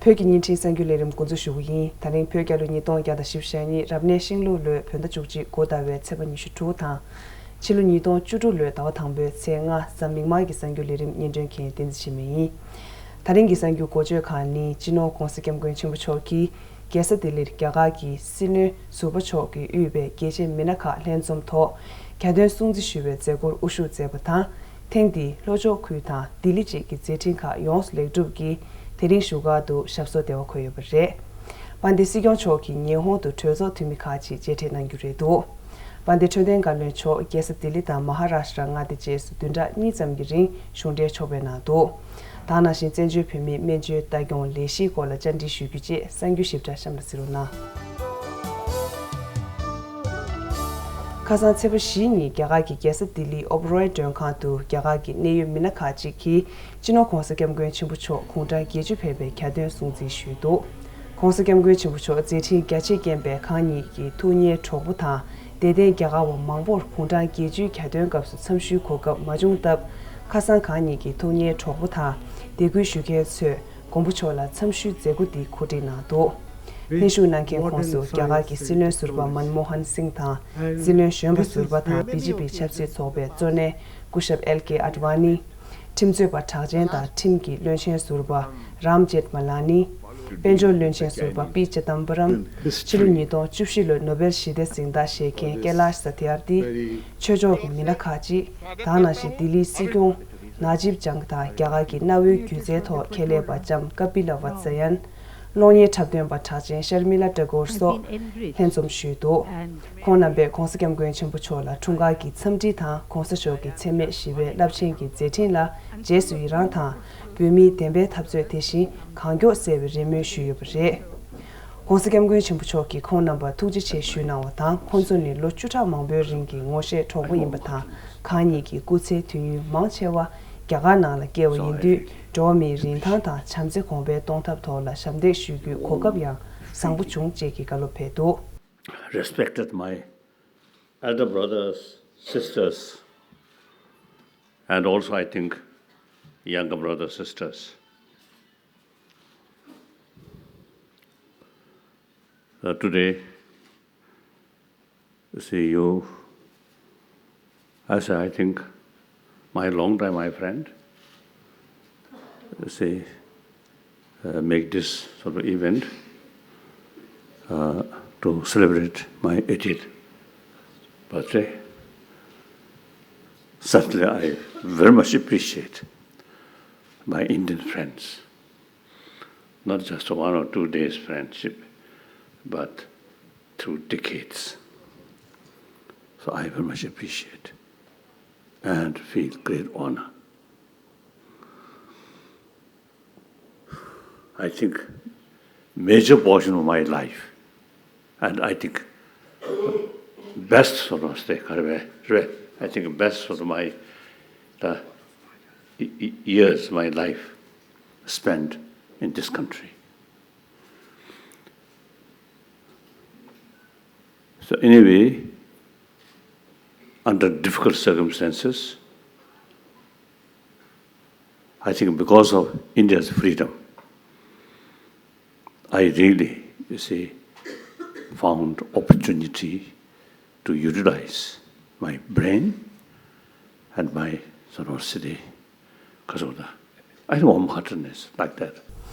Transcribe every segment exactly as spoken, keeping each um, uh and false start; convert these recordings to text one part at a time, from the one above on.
བོད་ཀྱི་བརྙན་འཕྲིན་གསར་འགྱུར་ལས་རིམ་འགོ་འཛུགས་ཞུ་གི་ཡིན། ད་རིང་བོད་རྒྱལ་ལོ་ཉིས་སྟོང་བརྒྱ་དང་བཞི་བཅུ་ཞེ་གཉིས་རབ་གནས་ཤིང་ལུག་ལོའི་བོད་ཟླ་བཅུ་གཅིག་འགོ་ཟླ་བའི་ཚེས་པ་ཉི་ཤུ་དྲུག་དང་། ཕྱི་ལོ་ཉིས་སྟོང་བཅུ་དྲུག་ལོའི་ཟླ་བ་དང་པོའི་ཚེས་ལྔ་གཟའ་མིག་དམར་གྱི་གསར་འགྱུར་ལས་རིམ་སྙན་སྒྲོན་མཁན་བསྟན་འཛིན་འཆི་མེད་ཡིན། ད་རིང་གི་གསར་འགྱུར་འགོ་བརྗོད་ཁག་ནི། སྤྱི་ནོར་༧གོང་ས་༧སྐྱབས་མགོན་ཆེན་པོ་མཆོག་གིས་རྒྱལ་ས་ལྡི་ལིར་རྒྱ་གར་གྱི་སྲིད་བློན་ཟུར་པ་མཆོག་གིས་དབུས་པའི་རྒྱལ་གཅེས་མི་སྣ་ཁག་ལྷན་འཛོམས་ཐོག་གྱ་སྟོན་སྲུང་བརྩི་ཞུ་བའི་མཛད་སྒོར་དབུ་བཞུགས་མཛད་པ་དང་། ཐེངས་འདིའི་ལྷོ་ཕྱོགས་ཁུལ་དང་ལྡི་ལི་བཅས་ཀྱི་མཛད་འཕྲིན་ཁག་ཡོངས་སུ་ལེགས་གྲུབ་ཀྱིས་དེ་རིང་བཞུགས་སྒར་དུ་ཞབས་སོར་བདེ་བར་འཁོད་ཡོད་པ་རེད། དཔལ་ལྡན་སྲིད་སྐྱོང་མཆོག་གིས་ཉི་ཧོང་དུ་གྲོས་ཚོགས་འཐུས་མི་ཁག་ཅིག་མཇལ་འཕྲད་གནང་རྒྱུ་རེད་འདུག་དཔལ་ལྡན་འཕྲོད་བསྟེན་བཀའ་བློན་མཆོག་རྒྱལ་ས་ལྡི་ལི་དང་མ་ཧཱ་རཱ་ཤྲ་མངའ་སྡེ་བཅས་སུ་བདུན་ཕྲག་གཉིས་ཙམ་གྱི་རིང་གཞུང་འབྲེལ་ཕྱོགས་ཕེབས་གནང་འདུག་དེ་ནང་བཞིན་བཙན་བྱོལ་བོད་མིའི་སྨན་བཅོས་ལྟ་སྐྱོང་ལས་གཞིའི་སྐོར་ལ་བཅར་འདྲི་ཞུ་རྒྱུ་བཅས་གསར་འགྱུར་ཞིབ་ཕྲ་གཤམ་ལ་གཟིགས་རོགས་གནང་། ཁ་སང་ཚེས་པ་བཞི་ཉིན་རྒྱ་གར་གྱི་རྒྱལ་ས་ལྡི་ལིའི་ཨོབ་རོའི་མགྲོན་ཁང་དུ་རྒྱ་གར་གྱི་གནད་ཡོད་མི་སྣ་ཁག་ཅིག་གིས་སྤྱི་ནོར་༧གོང་ས་༧སྐྱབས་མགོན་ཆེན་པོ་མཆོག་དགུང་གྲངས་བརྒྱད་ཅུ་ཕེབས་པའི་གྱ་སྟོན་སྲུང་བརྩི་ཞུས་འདུག ༸གོང་ས་༸སྐྱབས་མགོན་ཆེན་པོ་མཆོག་མཛད་འཕྲིན་རྒྱ་ཆེར་བསྐྱངས་པའི་གང་ཉིད་ཀྱི་ཐུགས་མཉེས་གྲོགས་པོ་དང་དད་ལྡན་རྒྱ་གར་བ་མང་པོར་དགུང་གྲངས་བརྒྱད་ཅུའི་གྱ་སྟོན་སྐབས་སུ་འཚམས་ཞུའི་གོ་སྐབས་མ་བྱུང་སྟབས། ཁ་སང་གང་ཉིད་ཀྱི་ཐུགས་མཉེས་གྲོགས་པོ་དང་དད་གུས་ཞུ་མཁན་ཚོས་མགོན་པོ་མཆོག་ལ་འཚམས་ཞུའི་མཛད་སྒོ་འདི་གོ་སྒྲིག་གནང་འདུག་སྙན་ཞུ་གནང་མཁན་ཁོངས་སུ་རྒྱ་གར་གྱི་སྲིད་བློན་ཟུར་པ་མན་མོ་ཧན་སིང་དང་། སྲིད་བློན་གཞོན་པ་ཟུར་པ་དང་། བི་ཇེ་པི་ཆབ་སྲིད་ཚོགས་པའི་གཙོ་གནད་སྐུ་ཞབས་ཨེལ་ཀེ་ཨཌ་ཝཱ་ནི། ཁྲིམས་རྩོད་པ་གྲགས་ཅན་དང་ཁྲིམས་ཀྱི་བློན་ཆེན་ཟུར་པ་རམ་ཇེཐ་མ་ལ་ནི། དཔལ་འབྱོར་བློན་ཆེན་ཟུར་པ་པི་ཅི་དམ་པ་རམ། ཕྱི་ལོ་ཉིས་སྟོང་བཅུ་བཞི་ལོའི་ནོ་བེལ་ཞི་བདེ་གཟེངས་རྟགས་བཞེས་མཁན་ཀེ་ལཱཤ་ས་ཐི་ཨར་ཏི། ཆོས་ཕྱོགས་ཀྱི་མི་སྣ་ཁག་ཅིག་དེ་ནང་བཞིན་ལྡི་ལིའི་སྲིད་སྐྱོང་ནཱ་ཇིབ་ཅང་དང་རྒྱ་གར་གྱི་གནའ་བོའི་སྒྱུ་རྩལ་ཐོག་ཁྱད་ལས་པ་ལྕམ་ཀ་པི་ལ་ཝ་ཙ་ཡན། གློག་བརྙན་འཁྲབ་སྟོན་པ་གྲགས་ཅན་ཤར་མི་ལ་ཏེ་གོར་སོགས་ལྷན་འཛོམས་ཞུས་འདུག་ཁོང་རྣམ་པས་༸གོང་ས་༸སྐྱབས་མགོན་ཆེན་པོ་མཆོག་ལ་འཁྲུངས་སྐར་གྱི་འཚམས་འདྲི་དང་། ༸གོང་ས་མཆོག་གི་འཚེ་མེད་ཞི་བའི་རླབས་ཆེན་གྱི་མཛད་འཕྲིན་ལ་རྗེས་སུ་ཡི་རངས་དང་། བོད་མིའི་བདེན་པའི་འཐབ་རྩོད་དེ་བཞིན་གང་མགྱོགས་སེལ་བའི་རེ་སྨོན་ཞུས་ཡོད་པ་རེད། ༸གོང་ས་༸སྐྱབས་མགོན་ཆེན་པོ་མཆོག་གིས་ཁོང་རྣམ་པར་ཐུགས་རྗེ་ཆེ་ཞུས་གནང་བ་དང་། ཁོང་ཚོ་ནི་ལོ་བཅུ་ཕྲག་མང་པོའི་རིང་གི་ངོ་ཤེས་གྲོགས་པོ་ཡིན་པ་དང་། གང་ཉིད་ཀྱི་སྐུ་ཚེའི་དུས་ཡུན་མང་ཆེ་བ་རྒྱ་གར་ནང་ལ་བསྐྱལ་བ་ཡིན་དུས། འགྲོ་བ་མིའི་རིན་ཐང་དང་བྱམས་བརྩེ་གོང་འཕེལ་གཏོང་ཐབས་ཐོག་ལ་ཞབས་འདེགས་ཞུ་རྒྱུའི་གོ་སྐབས་ཡང་བཟང་པོ་བྱུང་ཅེས་ཀྱི་བཀའ་སློབ་ཕེབས་འདུག Respected my elder brothers, sisters, and also, I think, younger brothers, sisters. Uh, today, see you as, I think, my long time, my friend, see, uh, make this sort of event, uh, to celebrate my eightieth birthday. Certainly, I very much appreciate my Indian friends. Not just one or two days friendship, but through decades. So I very much appreciate and feel great honor. I think major portion of my life, and I think best sort of stay, I think best sort of my, the y- y- years, my life spent in this country. So anyway, under difficult circumstances, I think because of India's freedom, I really, you see, found opportunity to utilize my brain and my generosity. Because of that, I think Mom Hutton is like that.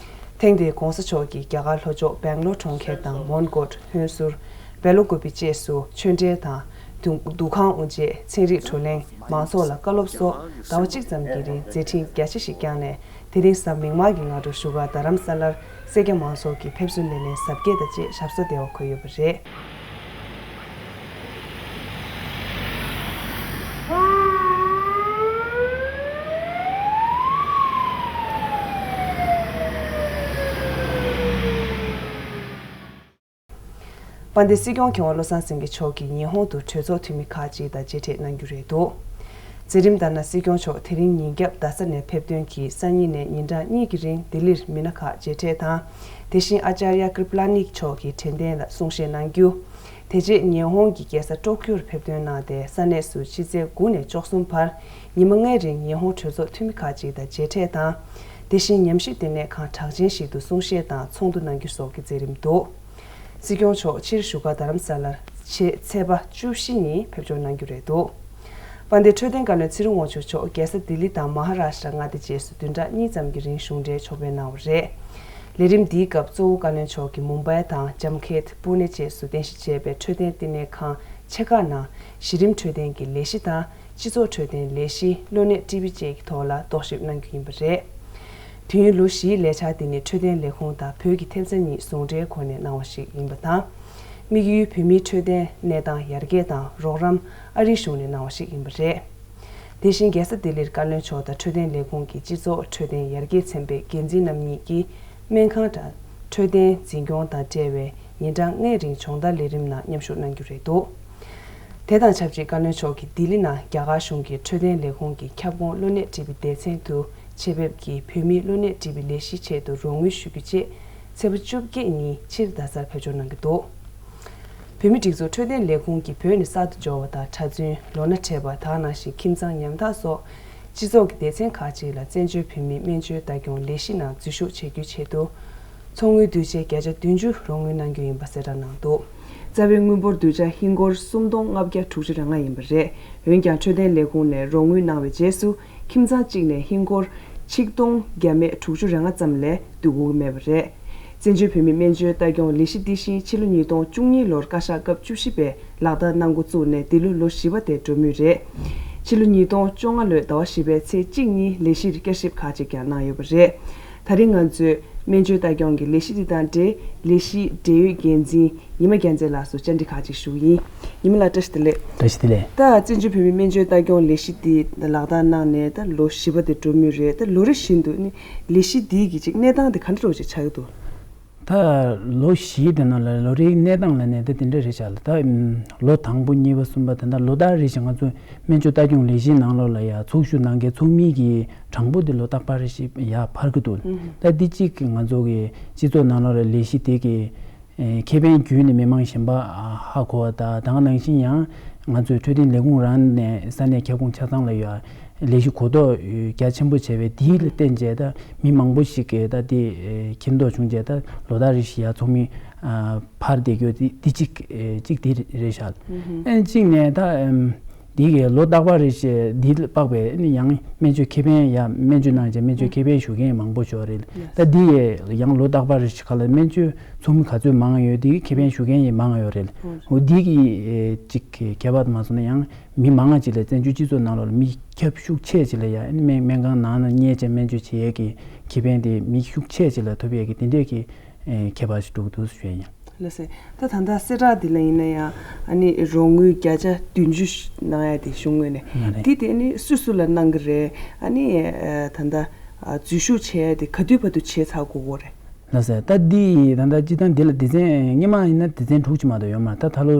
ཐེངས་འདིའི་གོང་ས་མཆོག་གིས་རྒྱ་གར་ལྷོ་ཕྱོགས་སྦེང་ལོར་གྲོང་ཁྱེར་དང་མོན་གྷོ། ཧོན་སུར། བེ་ལོ་ཀུ་པི་བཅས་སུ་ཆོས་འབྲེལ་དང་། འདུ་འདུ་ཁང་དབུ་འབྱེད། ཚན་རིག་བགྲོ་གླེང་། མང་ཚོགས་ལ་བཀའ་སློབ་སོགས་ཟླ་བ་གཅིག་ཙམ་གྱི་རིང་མཛད་འཕྲིན་རྒྱ་ཆེ་ཞིག་བསྐྱངས་ནས། དེ་རིང་གཟའ་མིག་དམར་གྱི་སྔ་དྲོ་བཞུགས་སྒར་རྡ་རམ་ས་ལར་སེར་སྐྱ་མང་ཚོགས་ཀྱིས་ཕེབས་བསུ་སྣེ་ལེན་གཟབ་རྒྱས་དང་བཅས་ཞབས་སོར་བདེ་བར་འཁོད་ཡོད་པ་རེད། དཔལ་ལྡན་སྲིད་སྐྱོང་མཁས་དབང་བློ་བཟང་སེང་གེ་མཆོག་གིས་ཉི་ཧོང་དུ་གྲོས་ཚོགས་འཐུས་མི་ཁག་ཅིག་དང་མཇལ་འཕྲད་གནང་རྒྱུ་རེད་འདུག་མཛད་རིམ་ལྟར་ན། སྲིད་སྐྱོང་མཆོག་དེ་རིང་ཉིན་རྒྱབ་རྡ་ས་ནས་ཕེབས་ཐོན་གྱིས་སང་ཉིན་ནས་ཉིན་གྲངས་གཉིས་ཀྱི་རིང་ལྡི་ལིར་མི་སྣ་ཁག་མཇལ་འཕྲད་དང་། དེ་བཞིན་ཨ་ཅཱརྱ་ཀྲི་པ་ལ་ནི་མཆོག་གི་དྲན་རྟེན་ལ་གསུང་བཤད་གནང་རྒྱུ། དེ་རྗེས་ཉི་ཧོང་གི་རྒྱལ་ས་ཀྲོ་ཀྱོར་ཕེབས་ཐོན་གནང་སྟེ། ས་གནས་སུ་ཕྱི་ཚེས་དགུ་ནས་བཅུ་གསུམ་བར་ཉི་མ་ལྔའི་རིང་ཉི་ཧོང་གྲོས་ཚོགས་འཐུས་མི་ཁག་ཅིག་དང་མཇལ་འཕྲད་དང་། དེ་བཞིན་ཉམས་ཞིབ་ལྟེ་གནས་ཁང་གྲགས་ཅན་ཞིག་ཏུ་གསུང་བཤད་དང་ཚོགས་འདུ་གནང་རྒྱུ་སོགས་ཀྱི་མཛད་རིམ་འདུག། སྲིད་སྐྱོང་མཆོག་ཕྱིར་བཞུགས་སྒར་རྡ་རམ་ས་ལར་ཆེད་ཚེས་པ་བཅུ་བཞི་ཉིན་ཕེབས་འབྱོར་གནང་རྒྱུ་རེད་འདུག། དཔལ་ལྡན་འཕྲོད་བསྟེན་བཀའ་བློན་ཚེ་རིང་དབང་ཕྱུག་མཆོག་རྒྱལ་ས་ལྡི་ལི་དང་མ་ཧ་ར་ཤྲ་མངའ་སྡེ་བཅས་སུ་བདུན་ཕྲག་གཉིས་ཙམ་གྱི་རིང་གཞུང་འབྲེལ་ཕྱོགས་ཕེབས་གནང་བ་རེད། ལས་རིམ་འདིའི་སྐབས་གཙོ་བོ་བཀའ་བློན་མཆོག་གིས་མུམ་བྷའི་དང་ཇམ་ཁེད། པུ་ནེ་བཅས་སུ་རྟེན་གཞི་བྱས་པའི་འཕྲོད་བསྟེན་ལྟེ་གནས་ཁང་ཆེ་ཁག་ནང་གཞི་རིམ་འཕྲོད་བསྟེན་གྱི་ལས་གཞི་དང་། སྤྱི་ཚོགས་འཕྲོད་བསྟེན་ལས་གཞི། གློ་ནད་ཊི་བི་བཅས་ཀྱི་ཐོག་ལ་རྟོག་ཞིབ་གནང་རྒྱུ་ཡིན་པ་རེད། དུས་ཡུན་ལོ་བཞིའི་ལས་འཆར་འདི་ནི་འཕྲོད་བསྟེན་ལས་ཁུངས་དང་བོད་ཀྱི་ཐེབས་རྩ་གཉིས་ཟུང་འབྲེལ་སྒོ་ནས་གནང་བ་ཞིག་ཡིན་པ་དང་། དམིགས་ཡུལ་བོད་མིའི་འཕྲོད་བསྟེན་གནས་སྟངས་ཡར་རྒྱས་དང་རོགས་རམ་ཨ་རིའི་གཞུང་ནས་གནང་བ་ཞིག་ཡིན་པ་རེད། དེ་བཞིན་རྒྱལ་ས་ལྡི་ལིར་བཀའ་བློན་མཆོག་དང་འཕྲོད་བསྟེན་ལས་ཁུངས་ཀྱི་སྤྱི་ཚོགས་འཕྲོད་བསྟེན་ཡར་རྒྱས་ཚན་པའི་འགན་འཛིན་རྣམ་གཉིས་ཀྱིས་སྨན་ཁང་དང་འཕྲོད་བསྟེན་འཛིན་སྐྱོང་དང་འབྲེལ་བའི་ཉིན་གྲངས་ལྔའི་རིང་སྦྱོང་བརྡར་ལས་རིམ་ནང་མཉམ་ཞུགས་གནང་རྒྱུ་རེད་འདུག། དེ་དང་ཆབས་ཅིག་བཀའ་བློན་མཆོག་གིས་ལྡི་ལི་ནང་རྒྱ་གར་གཞུང་གི་འཕྲོད་བསྟེན་ལས་ཁུངས་ཀྱི་ཁྱབ་ཁོངས་གློ་ནད་ཊི་བི་སྡེ་ཚན་དུ་ཆེད་ཕེབས་ཀྱིས་བོད་མིའི་གློ་ནད་ཊི་བི་ལས་གཞིའི་ཆེད་དུ་རོགས་དངུལ་ཞུ་རྒྱུ་བཅས་ཚེས་པ་བཅོ་བརྒྱད་ཉིན་ཕྱིར་རྡ་སར་ཕེབས་འབྱོར་གནང་གི་འདུག། བོད་མིའི་སྒྲིག་འཛུགས་འཕྲོད་བསྟེན་ལས་ཁུངས་ཀྱིས་བོད་ནས་གསར་དུ་འབྱོར་བ་དང་གྲྭ་བཙུན། ལོ་ན་བགྲེས་པ། དེ་ག་ནང་བཞིན་ཁྱིམ་ཚང་ཉམ་ཐག་སོགས་སྤྱི་ཚོགས་ཀྱི་སྡེ་ཚན་ཁག་ཅིག་ལ་བཙན་བྱོལ་བོད་མིའི་སྨན་བཅོས་ལྟ་སྐྱོང་ལས་གཞི་ནང་འཛུལ་ཞུགས་བྱེད་རྒྱུའི་ཆེད་དུ། ཚོགས་དངུལ་བསྡུ་ཆའི་བརྒྱ་ཆ་བདུན་ཅུ་རོགས་དངུལ་གནང་རྒྱུ་ཡིན་པ་གསལ་བསྒྲགས་གནང་འདུག། རྩ་བའི་དངུལ་འབོར་བསྡུ་ཆ་ཧིན་སྒོར་སུམ་སྟོང་ལྔ་བརྒྱ་དྲུག་ཅུ་རེ་ལྔ་ཡིན་པ་རེད། འོན་ཀྱང་འཕྲོད་བསྟེན་ལས་ཁུངས་ནས་རོགས་དངུལ་གནང་བའི་རྗེས་སུ། ཁྱིམ་ཚང་གཅིག་ནས་ཧིན་སྒོར་ཆིག་སྟོང་བརྒྱ་མེད་དྲུག་ཅུ་རེ་ལྔ་ཙམ་ལས་བསྡུ་དགོས་ཀྱི་མེད་པ་རེད། བཙན་བྱོལ་བོད་མིའི་སྨན་བཅོས་ལྟ་སྐྱོང་ལས་གཞི་འདི་བཞིན་ཕྱི་ལོ་ཉིས་སྟོང་བཅུ་གཉིས་ལོར་བཀའ་ཤག་སྐབས་བཅུ་བཞི་པས་ལག་བསྟར་གནང་འགོ་བཙུགས་ནས་འདི་ལོ་ལོ་བཞི་པ་དེ་འགྲོ་མུས་རེད། ཕྱི་ལོ་ཉིས་སྟོང་བཅོ་ལྔ་ལོའི་ཟླ་བ་བཞི་པའི་ཚེས་གཅིག་ཉིན་ལས་གཞིར་བསྐྱར་ཞིབ་ཁག་ཅིག་ཀྱང་གནང་ཡོད་པ་རེད། ད་རིང་ང་ཚོས་སྨན་བཅོས་ལྟ་སྐྱོང་གི་ལས་གཞི་འདི་དང་འབྲེལ་ལས་གཞིའི་འབྲེལ་ཡོད་འགན་འཛིན་ཉི་མ་རྒྱལ་མཚན་ལགས་སུ་བཅར་འདྲི་ཁག་ཅིག་ཞུ་གི་ཡིན། ཉི་མ་ལགས་བཀྲ་ཤིས་བདེ་ལེགས། བཀྲ་ཤིས་བདེ་ལེགས། ད་བཙན་བྱོལ་བོད་མིའི་སྨན་བཅོས་ལྟ་སྐྱོང་ལས་གཞི་འདི་ལག་བསྟར་གནང་ནས་ད་ལོ་བཞི་པ་དེ་འགྲོ་མུས་རེད། ད་ལོ་རེ་བཞིན་དུ་ནི་ལས་གཞི་འདིའི་གི་ཅིག་གནས་སྟངས་དེ་ག་འདྲ་རོ་ཅིག་ཆགས་ཀྱི་འདུག། ད་ལོ་བཞིའི་དེ་ནང་ལ་ལོ་རེའི་གནས་སྟངས་ལ་ནས་ད་དེ་འདྲ་རེད་བཞག་ལ། ད་ལོ་དང་པོ་གཉིས་པ་གསུམ་པ་དེ་འདྲ་ལོ་ལྟར་རེ་བཞིན་ང་ཚོ་སྨན་བཅོས་ལྟ་སྐྱོང་ལས་གཞིའི་ནང་ལོགས་ལ་ཡ་ཚོགས་ཞུགས་གནང་མཁན་ཚོགས་མི་གི་གྲངས་འབོར་དེ་ལོ་རྟག་པར་རེ་བཞིན་ཡར་འཕར་གྱི་འདུག། ད་འདི་གཅིག་གི་ང་ཚོ་གི་སྤྱི་ཚོགས་ནང་ལོགས་ལ་ལས་གཞི་དེ་གི་ཨེ་ཁེ་ཕན་བརྒྱུད་ནས་མི་མང་གཞན་པ་ཨ་ཧ་གོ་བ་དང་། དེ་ག་ནང་བཞིན་ཡང་ང་ཚོའི་འཕྲོད་བསྟེན་ལས་ཁུངས་རང་ནས་ས་གནས་ཁྱབ་ཁོངས་ཆ་ཚང་ལ་ཡོད་ལས་གཞི་གོ་རྟོགས་རྒྱ་ཆེན་པོ་བྱས་པའི་དེའི་ལ་བརྟེན་བྱས་ད་མི་མང་པོ་ཞིག་གིས་ད་དེ་ཨེ་མཁྱེན་རྟོགས་བྱུང་བྱས་ད་ལོ་ལྟར་རེ་བཞིན་ཡར་ཚོགས་མི་ཨ་འཕར་བསྡད་རྒྱུ་དེ་དེ་གཅིག་ཨེ་གཅིག་དེ་རེད་བཞག། ཨེ་གཅིག་ནས་ད་ཨེམ། འདི་གའི་ལོ་རྟག་པར་རེ་བཞིན་འདི་ལ་དཔག་པའི་ནི་ཡང་སྨན་བཅོས་ཁེ་ཕན་ཡ་སྨན་བཅོས་གནང་བྱས་སྨན་བཅོས་ཁེ་ཕན་ཞུ་མཁན་མང་པོ་ཞིག་རེད། ད་འདི་ཡས་ཡང་ལོ་རྟག་པར་རེ་བཞིན་ག་ལ་སྨན་བཅོས་ཚོགས་མི་ག་ཚོད་མང་ཡོད་འདི་ཁེ་ཕན་ཞུ་མཁན་ཡང་མང་ཡོད་རེད། འོ་འདི་གི་ཅིག་ཁྱད་པར་དུ་མ་སོང་ན་ཡང་མི་མང་ང་ཅིག་ལ་བཙན་བྱོལ་སྤྱི་ཚོགས་ནང་ལོགས་ལ་མི་ཁྱབ་ཤུགས་ཆེ་ཅིག་ལ་ཡ་སྨན་སྨན་ཁང་ནང་ན་གཉེར་བྱས་སྨན་བཅོས་བྱེད་ཡས་ཀྱི་ཁེ་ཕན་དེ་མི་ཤུགས་ཆེ་ཅིག་ལ་ཐོབ་ཡས་ཀྱི་དེ་འདྲས་ཀྱི་ཨེ་ཁྱད་པར་ཞིག་འདུག་འདུག་ཞུ་ཡ་ཡིན། ལགས་སེ། ད་ད་ལྟ་གསལ་བསྒྲགས་འདི་ལ་ཡིན་ན་ཡང་ཨ་ནི་རོགས་དངུལ་བརྒྱ་ཆ་བདུན་ཅུ་གནང་ཡ་དེ་གཞུང་ངོས་ནས། ང་རེད། འདི་དེ་ནི་སུ་སུ་ལ་གནང་གི་རེད། ཨ་ནི་ཨ་ད་ལྟ་ཨ་འཛུལ་ཞུགས་བྱས་ཡ་དེ་ག་དུས་བར་དུ་བྱས་ཚར་དགོས་ཀྱི་རེད། ལགས་སེ། ད་འདི་ད་ལྟ་སྤྱི་བཏང་འདི་ལ་སྡེ་ཚན་སྔོན་མ་ཡིན་ན་སྡེ་ཚན་དྲུག་ཅིག་མ་གཏོགས་ཡོད་མ་རེད། ད་ད་ལོ་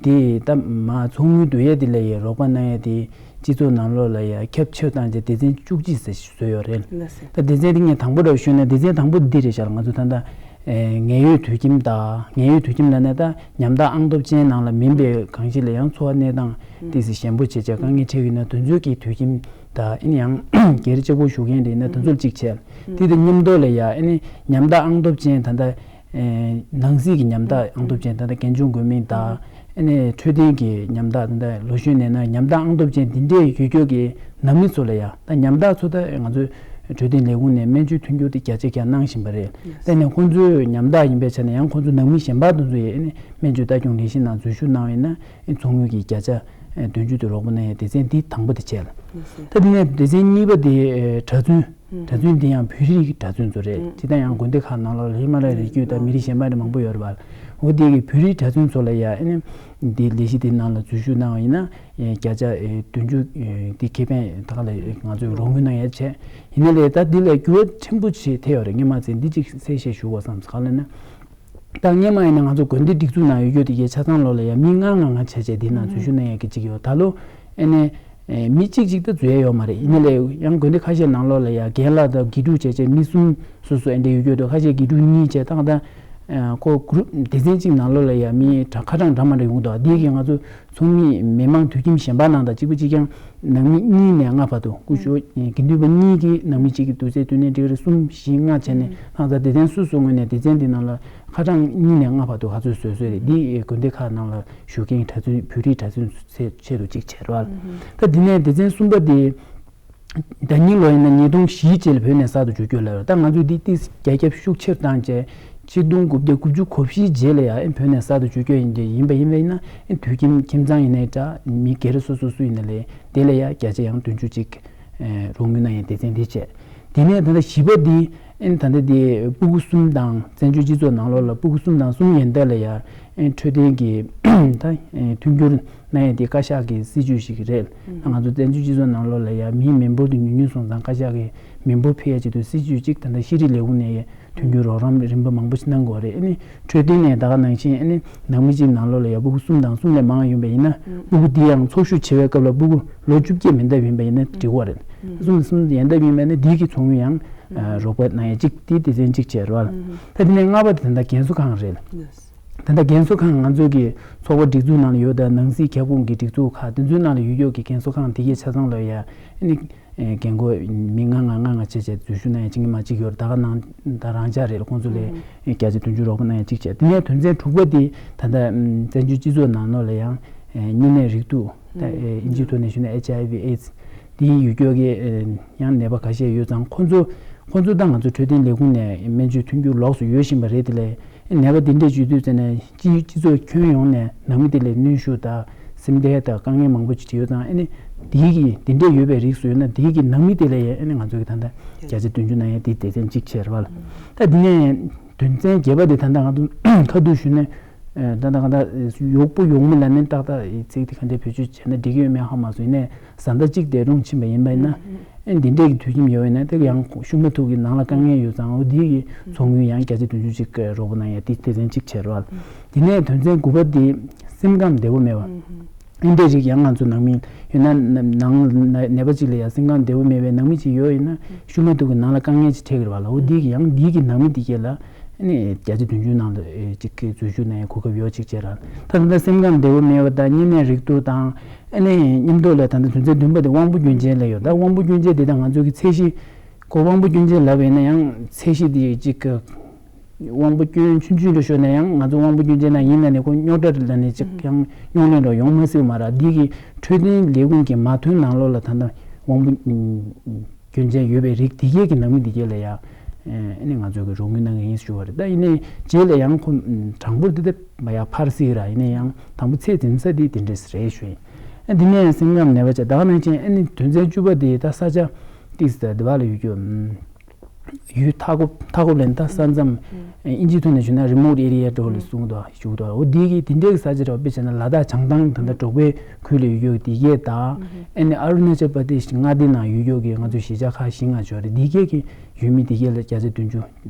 དེ་ད་མ་ཚོགས་དངུལ་བསྡུ་ཡས་དེ་ལ་ཡི་རོགས་པ་གནང་ཡས་དེ་སྤྱི་ཚོགས་ནང་ལོགས་ལ་ཡ་ཁྱབ་ཆེ་བཏང་རྗེས་སྡེ་ཚན་བཅུ་གཅིག་ཟེར་བཟོས་ཡོད་རེད། ལགས་སེ། ད་སྡེ་ཚན་དེ་ངས་དང་པོ་ར་ཞུས་ན་སྡེ་ཚན་དང་པོ་འདི་རེད་ཤག། ང་ཚོ་ད་ལྟ་ཨེ་ངལ་གཡོལ་དུད་ཁྱིམ་དང་ངལ་གཡོལ་དུད་ཁྱིམ་ལབ་ན་ད་ཉམ་ཐག་ཨང་སྟོབས་ཅན་ནང་ལ་མིན་པའི་གང་ཞིག་ལ་ཡང་འཚོ་བ་གནས་སྟངས་ཏོག་ཙམ་ཞན་པོ་བྱེད་ཆག་དཀའ་ངལ་འཕྲད་ཡོད་ན་དེ་ཚོའི་གི་དུད་ཁྱིམ་དང་ཨེ་ནི་ཡང་སྒེར་གཅིག་པོ་བཞུགས་མཁན་རེད་ན་དེ་ཚོར་གཅིག་བྱས། དེ་དང་མཉམ་དུ་ལ་ཡ་ཨེ་ནི་ཉམ་ཐག་ཨང་སྟོབས་ཅན་ད་ལྟ་ཨེ་ནང་སྲིད་ཀྱི་ཉམ་ཐག་ཨང་སྟོབས་ཅན་ད་ལྟ་རྒན་གཞོན་གོ་མིན་དང་ཨེ་ནི་འཕྲོད་བསྟེན་གྱི་ཉམ་ཐག་ད་ལྟ་ལོ་གཞོན་ནས་ན་ཉམ་ཐག་ཨང་སྟོབས་ཅན་འདི་འདྲའི་ཡོད་རྒྱུ་གི་ནང་མི་ཚོ་ལ་ཡ་ད་ཉམ་ཐག་ཚོ་ད་ང་ཚོའི་འཕྲོད་བསྟེན་ལས་ཁུངས་ནས་སྨན་བཅོས་མཐུན་འགྱུར་དེ་བརྒྱ་ཆ་བརྒྱ་གནང་བཞིན་པ་རེད། དེ་ནས་ཁོང་ཚོའི་ཉམ་ཐག་ཡིན་པའི་ཆ་ནས་ཡང་ཁོང་ཚོ་ནང་མི་གཞན་པ་དེ་ཚོ་ཡི་ཨེ་ནི་སྨན་བཅོས་ལྟ་སྐྱོང་ལས་གཞི་ནང་འཛུལ་ཞུགས་གནང་བ་ཡིན་ན་ཨེ་ཚོགས་དངུལ་གྱི་བརྒྱ་ཆ་ཨེ་བདུན་ཅུ་དེ་རོགས་པ་གནང་ཡ་སྡེ་ཚན་འདི་དང་པོ་དེ་བྱས་ལ། ད་དེ་ནས་སྡེ་ཚན་གཉིས་པ་དེ་ཨེ་གྲྭ་བཙུན། གྲྭ་བཙུན་འདི་ཡང་བོད་རིགས་ཀྱི་གྲྭ་བཙུན་ཚོ་རེད། ཇི་ལྟར་ཡང་དགོན་སྡེ་ཁག་ནང་ལོགས་ལ་ཧི་མ་ལ་ཡའི་རི་རྒྱུད་དང་མི་རིགས་གཞན་པ་རེ་མང་པོ་ཡོད་རེད་པ། འོ་དེ་གི་བོད་རིགས་གྲྭ་བཙུན་ཚོ་ལ་ཡ་ཨེ་ནི་འདི་ལས་གཞི་དེ་ནང་ལ་འཛུལ་ཞུགས་གནང་བ་ཡིན་ན་ཨེ་བརྒྱ་ཆ་ཨེ་བདུན་ཅུ་ཨེ་འདི་ཁེ་ཕན་ད་ག་ལ་ང་ཚོས་རོགས་དངུལ་གནང་ཡ་བྱས། ཡིན་ན་ལས་ད་འདི་ལ་འགྱུར་བ་ཕྲན་བུ་ཞིག་ཐེབས་ཡོད་རེད། སྔོན་མ་ཚེ་འདི་གཅིག་གསལ་བཤད་ཞུ་དགོས་བསམ་ག་ལ་ན། ད་སྔོན་མ་ཡིན་ན་ང་ཚོ་དགོན་སྡེ་སྒྲིག་འཛུགས་ནང་ཡོད་རྒྱུ་དེ་གའི་ཆ་ཚང་ལོགས་ལ་ཡ་མི་ལྔ་ལྔ་ལྔ་བྱས་བྱས་དེ་ནང་འཛུལ་ཞུགས་གནང་ཡ་གི་གཅིག་ཡོད། ད་ལོ་ཨེ་ནས་ཨེ་མི་གཅིག་གཅིག་ད་འཛུལ་ཡ་ཡོད་མ་རེད། ཡིན་ན་ལས་ཡང་དགོན་སྡེ་ཁ་ཤས་ནང་ལོགས་ལ་ཡ་རྒན་ལགས་དང་དགེ་ཕྲུག་བྱས་བྱས་མི་གསུམ་སོ་སོ་ཨེ་འདྲ་ཡོད་རྒྱུ་དེ་ཁ་ཤས་དགེ་ཕྲུག་གཉིས་བྱས་ད་ད་ ཁོ་གུ་རུབ་སྡེ་ཚན་གཅིག་ནང་ལོགས་ལ་ཡ་མི་ཁྲ་ཁ་གྲངས་འདྲ་མ་འདྲ་ཡོང་གི་འདུག་འདི་གིས་ང་ཚོ་ཚོགས་མི་མི་མང་དུད་ཁྱིམ་གཞན་པ་ནང་དང་གཅིག་པ་གཅིག་རྐྱང་ནང་མི་གཉིས་ནས་ལྔ་བར་དུ་སྐུ་ཞབས་དགེ་འདུན་པ་གཉིས་ཀྱིས་ནང་མི་གཅིག་གི་དུས་ཚོད་བསྟུན་ནས་འགྲིག་གི་རེད། གསུམ་བཞི་ལྔ་བྱས་ནས་ལྷག་དཀར་སྡེ་ཚན་སོ་སོའི་ངོས་ནས་སྡེ་ཚན་འདི་ནང་ལ་ཁ་གྲངས་གཉིས་ནས་ལྔ་བར་དུ་ག་ཚོད་བཟོས་བཟོས་རེད། འདི་དགོན་སྡེ་ཁག་ནང་ལ་བཞུགས་མཁན་གྲྭ་བཙུན་བོད་རིགས་གྲྭ་བཙུན་ཚོའི་ཆེད་དུ་གཅིག་བྱས་རེད་བ། ད་འདི་ནས་སྡེ་ཚན་གསུམ་པ་དེ། ཟླ་ཉིན་ལོ་ཡིན་ན་ཉིས་སྟོང་བཞིའི་རྗེས་ལ་བོད་ནས་གསར་དུ་འཇུག་རྒྱུ་ལབ་ཡོད། ད་ང་ཚོས་འདི་ཏིས་རྒྱ་ཁྱབ་ཤུགས་ཆེར་བཏང་བྱས་ཆིག་སྟོང་དགུ་བརྒྱ་དགུ་བཅུ་གོ་བཞིའི་རྗེས་ལ་ཡང་བོད་ནས་གསར་དུ་འཇུག་རྒྱུ་ཡིན་གྱི་ཡིན་པ་ཡིན་པ་ཡིན་ན་དུད་ཁྱིམ་ཁྱིམ་ཚང་ཡིན་ནའི་འདྲ་མི་སྒེར་སོ་སོ་སུ་ཡིན་ན་ལས་དེ་ལ་ཡང་བརྒྱ་ཆ་ཡང་བདུན་ཅུ་ཅིག་རོགས་དངུལ་གནང་ཡའི་སྡེ་ཚན་འདི་བྱས། དེ་ནས་ད་ལྟ་བཞི་པ་འདི་ཨེ་ད་ལྟ་འདི་སྤུ་གུ་གསུམ་དང་བཙན་བྱོལ་སྤྱི་ཚོགས་ནང་ལོགས་ལ་སྤུ་གུ་གསུམ་དང་གསུམ་ཡན་ལྟར་ལ་ཡང་ཨེ་འཕྲོད་བསྟེན་གྱི་ད་ཨེ་མཐུན་འགྱུར་གནང་ཡས་དེ་བཀའ་ཤག་གི་སྲིད་ཇུས་ཤིག་རེད། ང་ཚོ་བཙན་བྱོལ་སྤྱི་ཚོགས་ནང་ལོགས་ལ་ཡང་མིའི་མི་འབོར་དེ་ཉུང་ཉུང་སོང་ཙང་བཀའ་ཤག་གི་མི་འབོར་འཕེལ་ཡས་ཆེད་དུ་སྲིད་ཇུས་གཅིག་ད་ལྟ་ཤེས་རིག་ལས་ཁུངས་ནས་མཐུན་འགྱུར་རོགས་རམ་རིམ་པ་མང་པོ་ཞིག་གནང་དགོས་རེད། ཨ་ནི་འཕྲོད་བསྟེན་ནས་ད་ག་ནང་བཞིན་ཨ་ནི་ནང་མི་གཅིག་ནང་ལོགས་ལ་ཡང་སྤུ་གུ་གསུམ་དང་གསུམ་ལས་མང་ཡོད་པ་ཡིན་ན་སྤུ་གུ་དེ་ཡང་འཚོ་བཞུགས་བྱེད་པའི་སྐབས་ལ་སྤུ་གུ་ལོ་བཅོ་བརྒྱད་མི་འདབ་ཡིན་པ་ཡིན་ན་འགྲིག་གི་རེད། གསུམ་གསུམ་ཡན་འདབ་ཡིན་པ་ཡིན་ན་དེའི་གི་ཚོགས་མི་ཡང་རོགས་པ་གནང་ཡས་གཅིག་དེ་སྡེ་ཚན་གཅིག་བྱས་རེད་བ། ད་དེ་ནས་ལྔ་པ་དེ་ད་ལྟ་རྒན་གསོ་ཁང་རེད། ད་ལྟ་རྒན་གསོ་ཁང་ང་ཚོ་གི་ཚོགས་པ་སྒྲིག་འཛུགས་ནང་ལ་ཡོད་ད་ནང་སྲིད་ཁྱབ་ཁོངས་ཀྱི་སྒྲིག་འཛུགས་ཁག་དེ་ཚོའི་ནང་ལ་ཡོད་ཡོད་ཀྱི་རྒན་གསོ་ཁང་དེ་གའི་ཆ་ཚང་ལ་ཡ་ཨ་ནི་རྒན་རྒོན་མི་ལྔ་ལྔ་ལྔ་ལྔ་བྱས་བྱས་འཛུལ་ཞུགས་གནང་ཡ་བྱེད་མཁན་མ་གཅིག་ཡོད་རེད། ད་ག་ནང་ད་རང་འཇགས་རེད། ཁོང་ཚོ་ལས་བརྒྱ་ཆ་བདུན་ཅུ་རོགས་པ་གནང་ཡ་གཅིག་བྱས། དེ་ནས་དོན་ཚན་དྲུག་པ་དེ་ད་ལྟ་བཙན་བྱོལ་སྤྱི་ཚོགས་ནང་ལོགས་ལ་ཡང་གཉན་ནད་རེག་དུག་ད་ཨིན་ཇིའི་ཐོག་ནས་ཞུས་ན་ཨེཆ་ཨའི་ཝི་ཨེ་ཌི་སི་དེའི་ཡོད་ཀྱོག་གི་ཡང་ནད་པ་ཁ་ཤས་ཡོད་ཙང་ཁོང་ཚོ་ཁོང་ཚོ་དང་ང་ཚོ་འཕྲོད་བསྟེན་ལས་ཁུངས་ནས་སྨན་བཅོས་མཐུན་འགྱུར་ལོགས་སུ་ཡོད་བཞིན་པ་རེད། དེ་ལས་ནད་པ་འདི་འདྲས་བྱུང་དུས་ཙམ་ནས་སྤྱི་སྤྱི་ཚོགས་ཁྱོན་ཡོངས་ནས་ནང་མི་དེ་ལ་གནོན་ཤུགས་དང་སེམས་ཁྲལ་དང་དཀའ་ངལ་མང་པོ་ཅིག་ཡོད་ཙང་ཨ་ནི་དེའི་གི་དེ་འདྲས་ཡོད་པའི་རིགས་སུ་ཡོད་ན་དེའི་གི་ནང་མི་དེ་ལ་ཡང་ཨ་ནི་ང་ཚོ་གི་ད་ལྟ་བརྒྱ་ཆ་བདུན་ཅུ་ནང་ཡང་དེ་སྡེ་ཚན་གཅིག་བྱས་རེད་བ། ད་དེ་ནས་དོན་ཚན་བརྒྱད་པ་དེ་ད་ལྟ་ང་ཚོ་ཁ་ཐུག་ཞུས་ནས་ད་ལྟ་གང་ལྟར་གཡོག་པོ་གཡོག་མོ་ལ་ནི་ཏག་ཏག་ཚིག་དེ་ག་འདྲས་བེད་སྤྱོད་བྱས་ན་འགྲིག་གི་ཡོད་མེད་ཧ་མ་སོང་། ཡིན་ནའི་བཟའ་ཟླ་གཅིག་འདས་གྲོངས་ཕྱིན་པ་ཡིན་པ་ཡིན་ན་ཨ་ནི་འདི་འདྲས་ཀྱི་དུད་ཁྱིམ་ཡོད་པ་ཡིན་ན་དེ་ཡང་ཤུགས་མ་ཐུག་གི་ནང་ལ་དཀའ་ངལ་ཡོད་ཙང་འོ་འདི་གི་ཚོགས་དངུལ་ཡང་བརྒྱ་ཆ་བདུན་ཅུ་ཅིག་རོགས་པ་གནང་ཡ་དེ་སྡེ་ཚན་གཅིག་བྱས་རེད་བ། དེ་ནས་དོན་ཚན་དགུ་པ་དེ་སེམས་ཁམས་བདེ་པོ་མེད་པ། ཨེ་འདྲའི་རིགས་ཡང་ང་ཚོ་ནང་མི་ཡོད་ན་ནང་ནད་པ་གཅིག་ལ་ཡང་སེམས་ཁམས་བདེ་པོ་མེད་པའི་ནང་མི་གཅིག་ཡོད་ཡིན་ན་ཤུགས་མ་ཐུག་གི་ནང་ལ་དཀའ་ངལ་ཅིག་འཕྲད་ཀྱི་རེད་བ་ལ། འོ་འདི་གི་ཡང་འདི་གི་ནང་མི་འདི་གས་ལ་ཨ་ནི་བརྒྱ་ཆ་བདུན་ཅུ་ནང་དུ་ཨེ་གཅིག་གི་འཛུལ་ཞུགས་གནང་ཡའི་གོ་སྐབས་ཡོད་ཅིག་བྱས་ར། ད་ད་ལྟ་སེམས་ཁམས་བདེ་པོ་མེད་པ་དང་གཉན་ནད་རེག་དུག་དང་ཨ་ནི་མཉམ་དུ་ལ་ད་ལྟ་དོན་ཚན་བདུན་པ་དེ་དབང་པོ་སྐྱོན་ཅན་ལ་ཡོད། ད་དབང་པོ་སྐྱོན་ཅན་དེ་དང་ང་ཚོ་གི་ཚད་གཞི་ཁོ་དབང་པོ་སྐྱོན་ཅན་ལབ་པ་ཡིན་ན་ཡང་ཚད་གཞི་དེ་གཅིག་གི་དབང་པོ་སྐྱོན་ཆུང་ཆུང་རུ་ཤོར་ན་ཡང་ང་ཚོ་དབང་པོ་སྐྱོན་ཅན་ནང་ཡིན་ལ་ནི་ཁོ་རྙོག་དྲ་ལ་ནི་གཅིག་ཡང་རྙོག་གླེང་འགྲོ་ཡོང་མ་སྲིད་མ་ར། འདི་གི་འཕྲོད་བསྟེན་ལས་ཁུངས་ཀྱི་མ་མཐུན་ནང་ལོགས་ལ་ད་ལྟ་དབང་པོ་སྐྱོན་ཅན་ཡོད་པའི་རིགས་འདི་གས་ཀྱི་ནང་མི་འདི་གས་ལ་ཡང་ཨ་ནི་ང་ཚོ་གི་རོགས་དངུལ་གནང་གི་ཡིན་ཞུ་བ་རེད། ད་ཡིན་ནའི་རྗེས་ལ་ཡང་ཁོ་གྲངས་འབོར་འདི་ལྟ་མ་ཡ་འཕར་སྲིད་ར། ཡིན་ནའི་ཡང་དང་པོ་ཚད་འཛིན་ས་འདི་དེ་འདྲས་རེད་ཞུ་ཡིན། ཨ་འདི་ནས་སེམས་ཁམས་ནད་པ་བྱས་ད་ག་ནང་བཞིན་ཨ་ནི་དོན་ཚན་བཅུ་པ་འདི་ད་ས་ཆ་ཏིག་ཙམ་འདི་བ་ལ་ཡོད་རྒྱུ། ཡུལ་མཐའ་འཁོབ་མཐའ་འཁོབ་ལ་ནི་ད་ས་མཚམས་ཨིན་ཇིའི་ཐོག་ནས་ཞུས་ན་རི་མོ་ཊི་ཨེ་རི་ཡ་འདྲ་བོ་ལ་གསུངས་འདུག་ཞུ་འདུག་འོ་འདི་གི་དེ་འདྲའི་གི་ས་ཆ་རེད་བ། དཔེ་བྱས་ན་ལ་དྭགས་བྱང་ཐང་ད་ལྟ་འབྲོག་པའི་ཁུལ་ལ་ཡོད་ཡོད་དེ་གས་དང་ཨ་ནི་ཨ་རུ་ན་ཅལ་པ་དེ་མངའ་སྡེ་ནང་ཡོད་ཡོད་གི་ང་ཚོ་གཞིས་ཆགས་ཁག་བཞི་ལྔ་ཅིག་ཡོད་རེད། དེ་གས་གི་ཡུལ་མི་དེ་གས་ལ་བརྒྱ་ཆ་བདུན་ཅུ་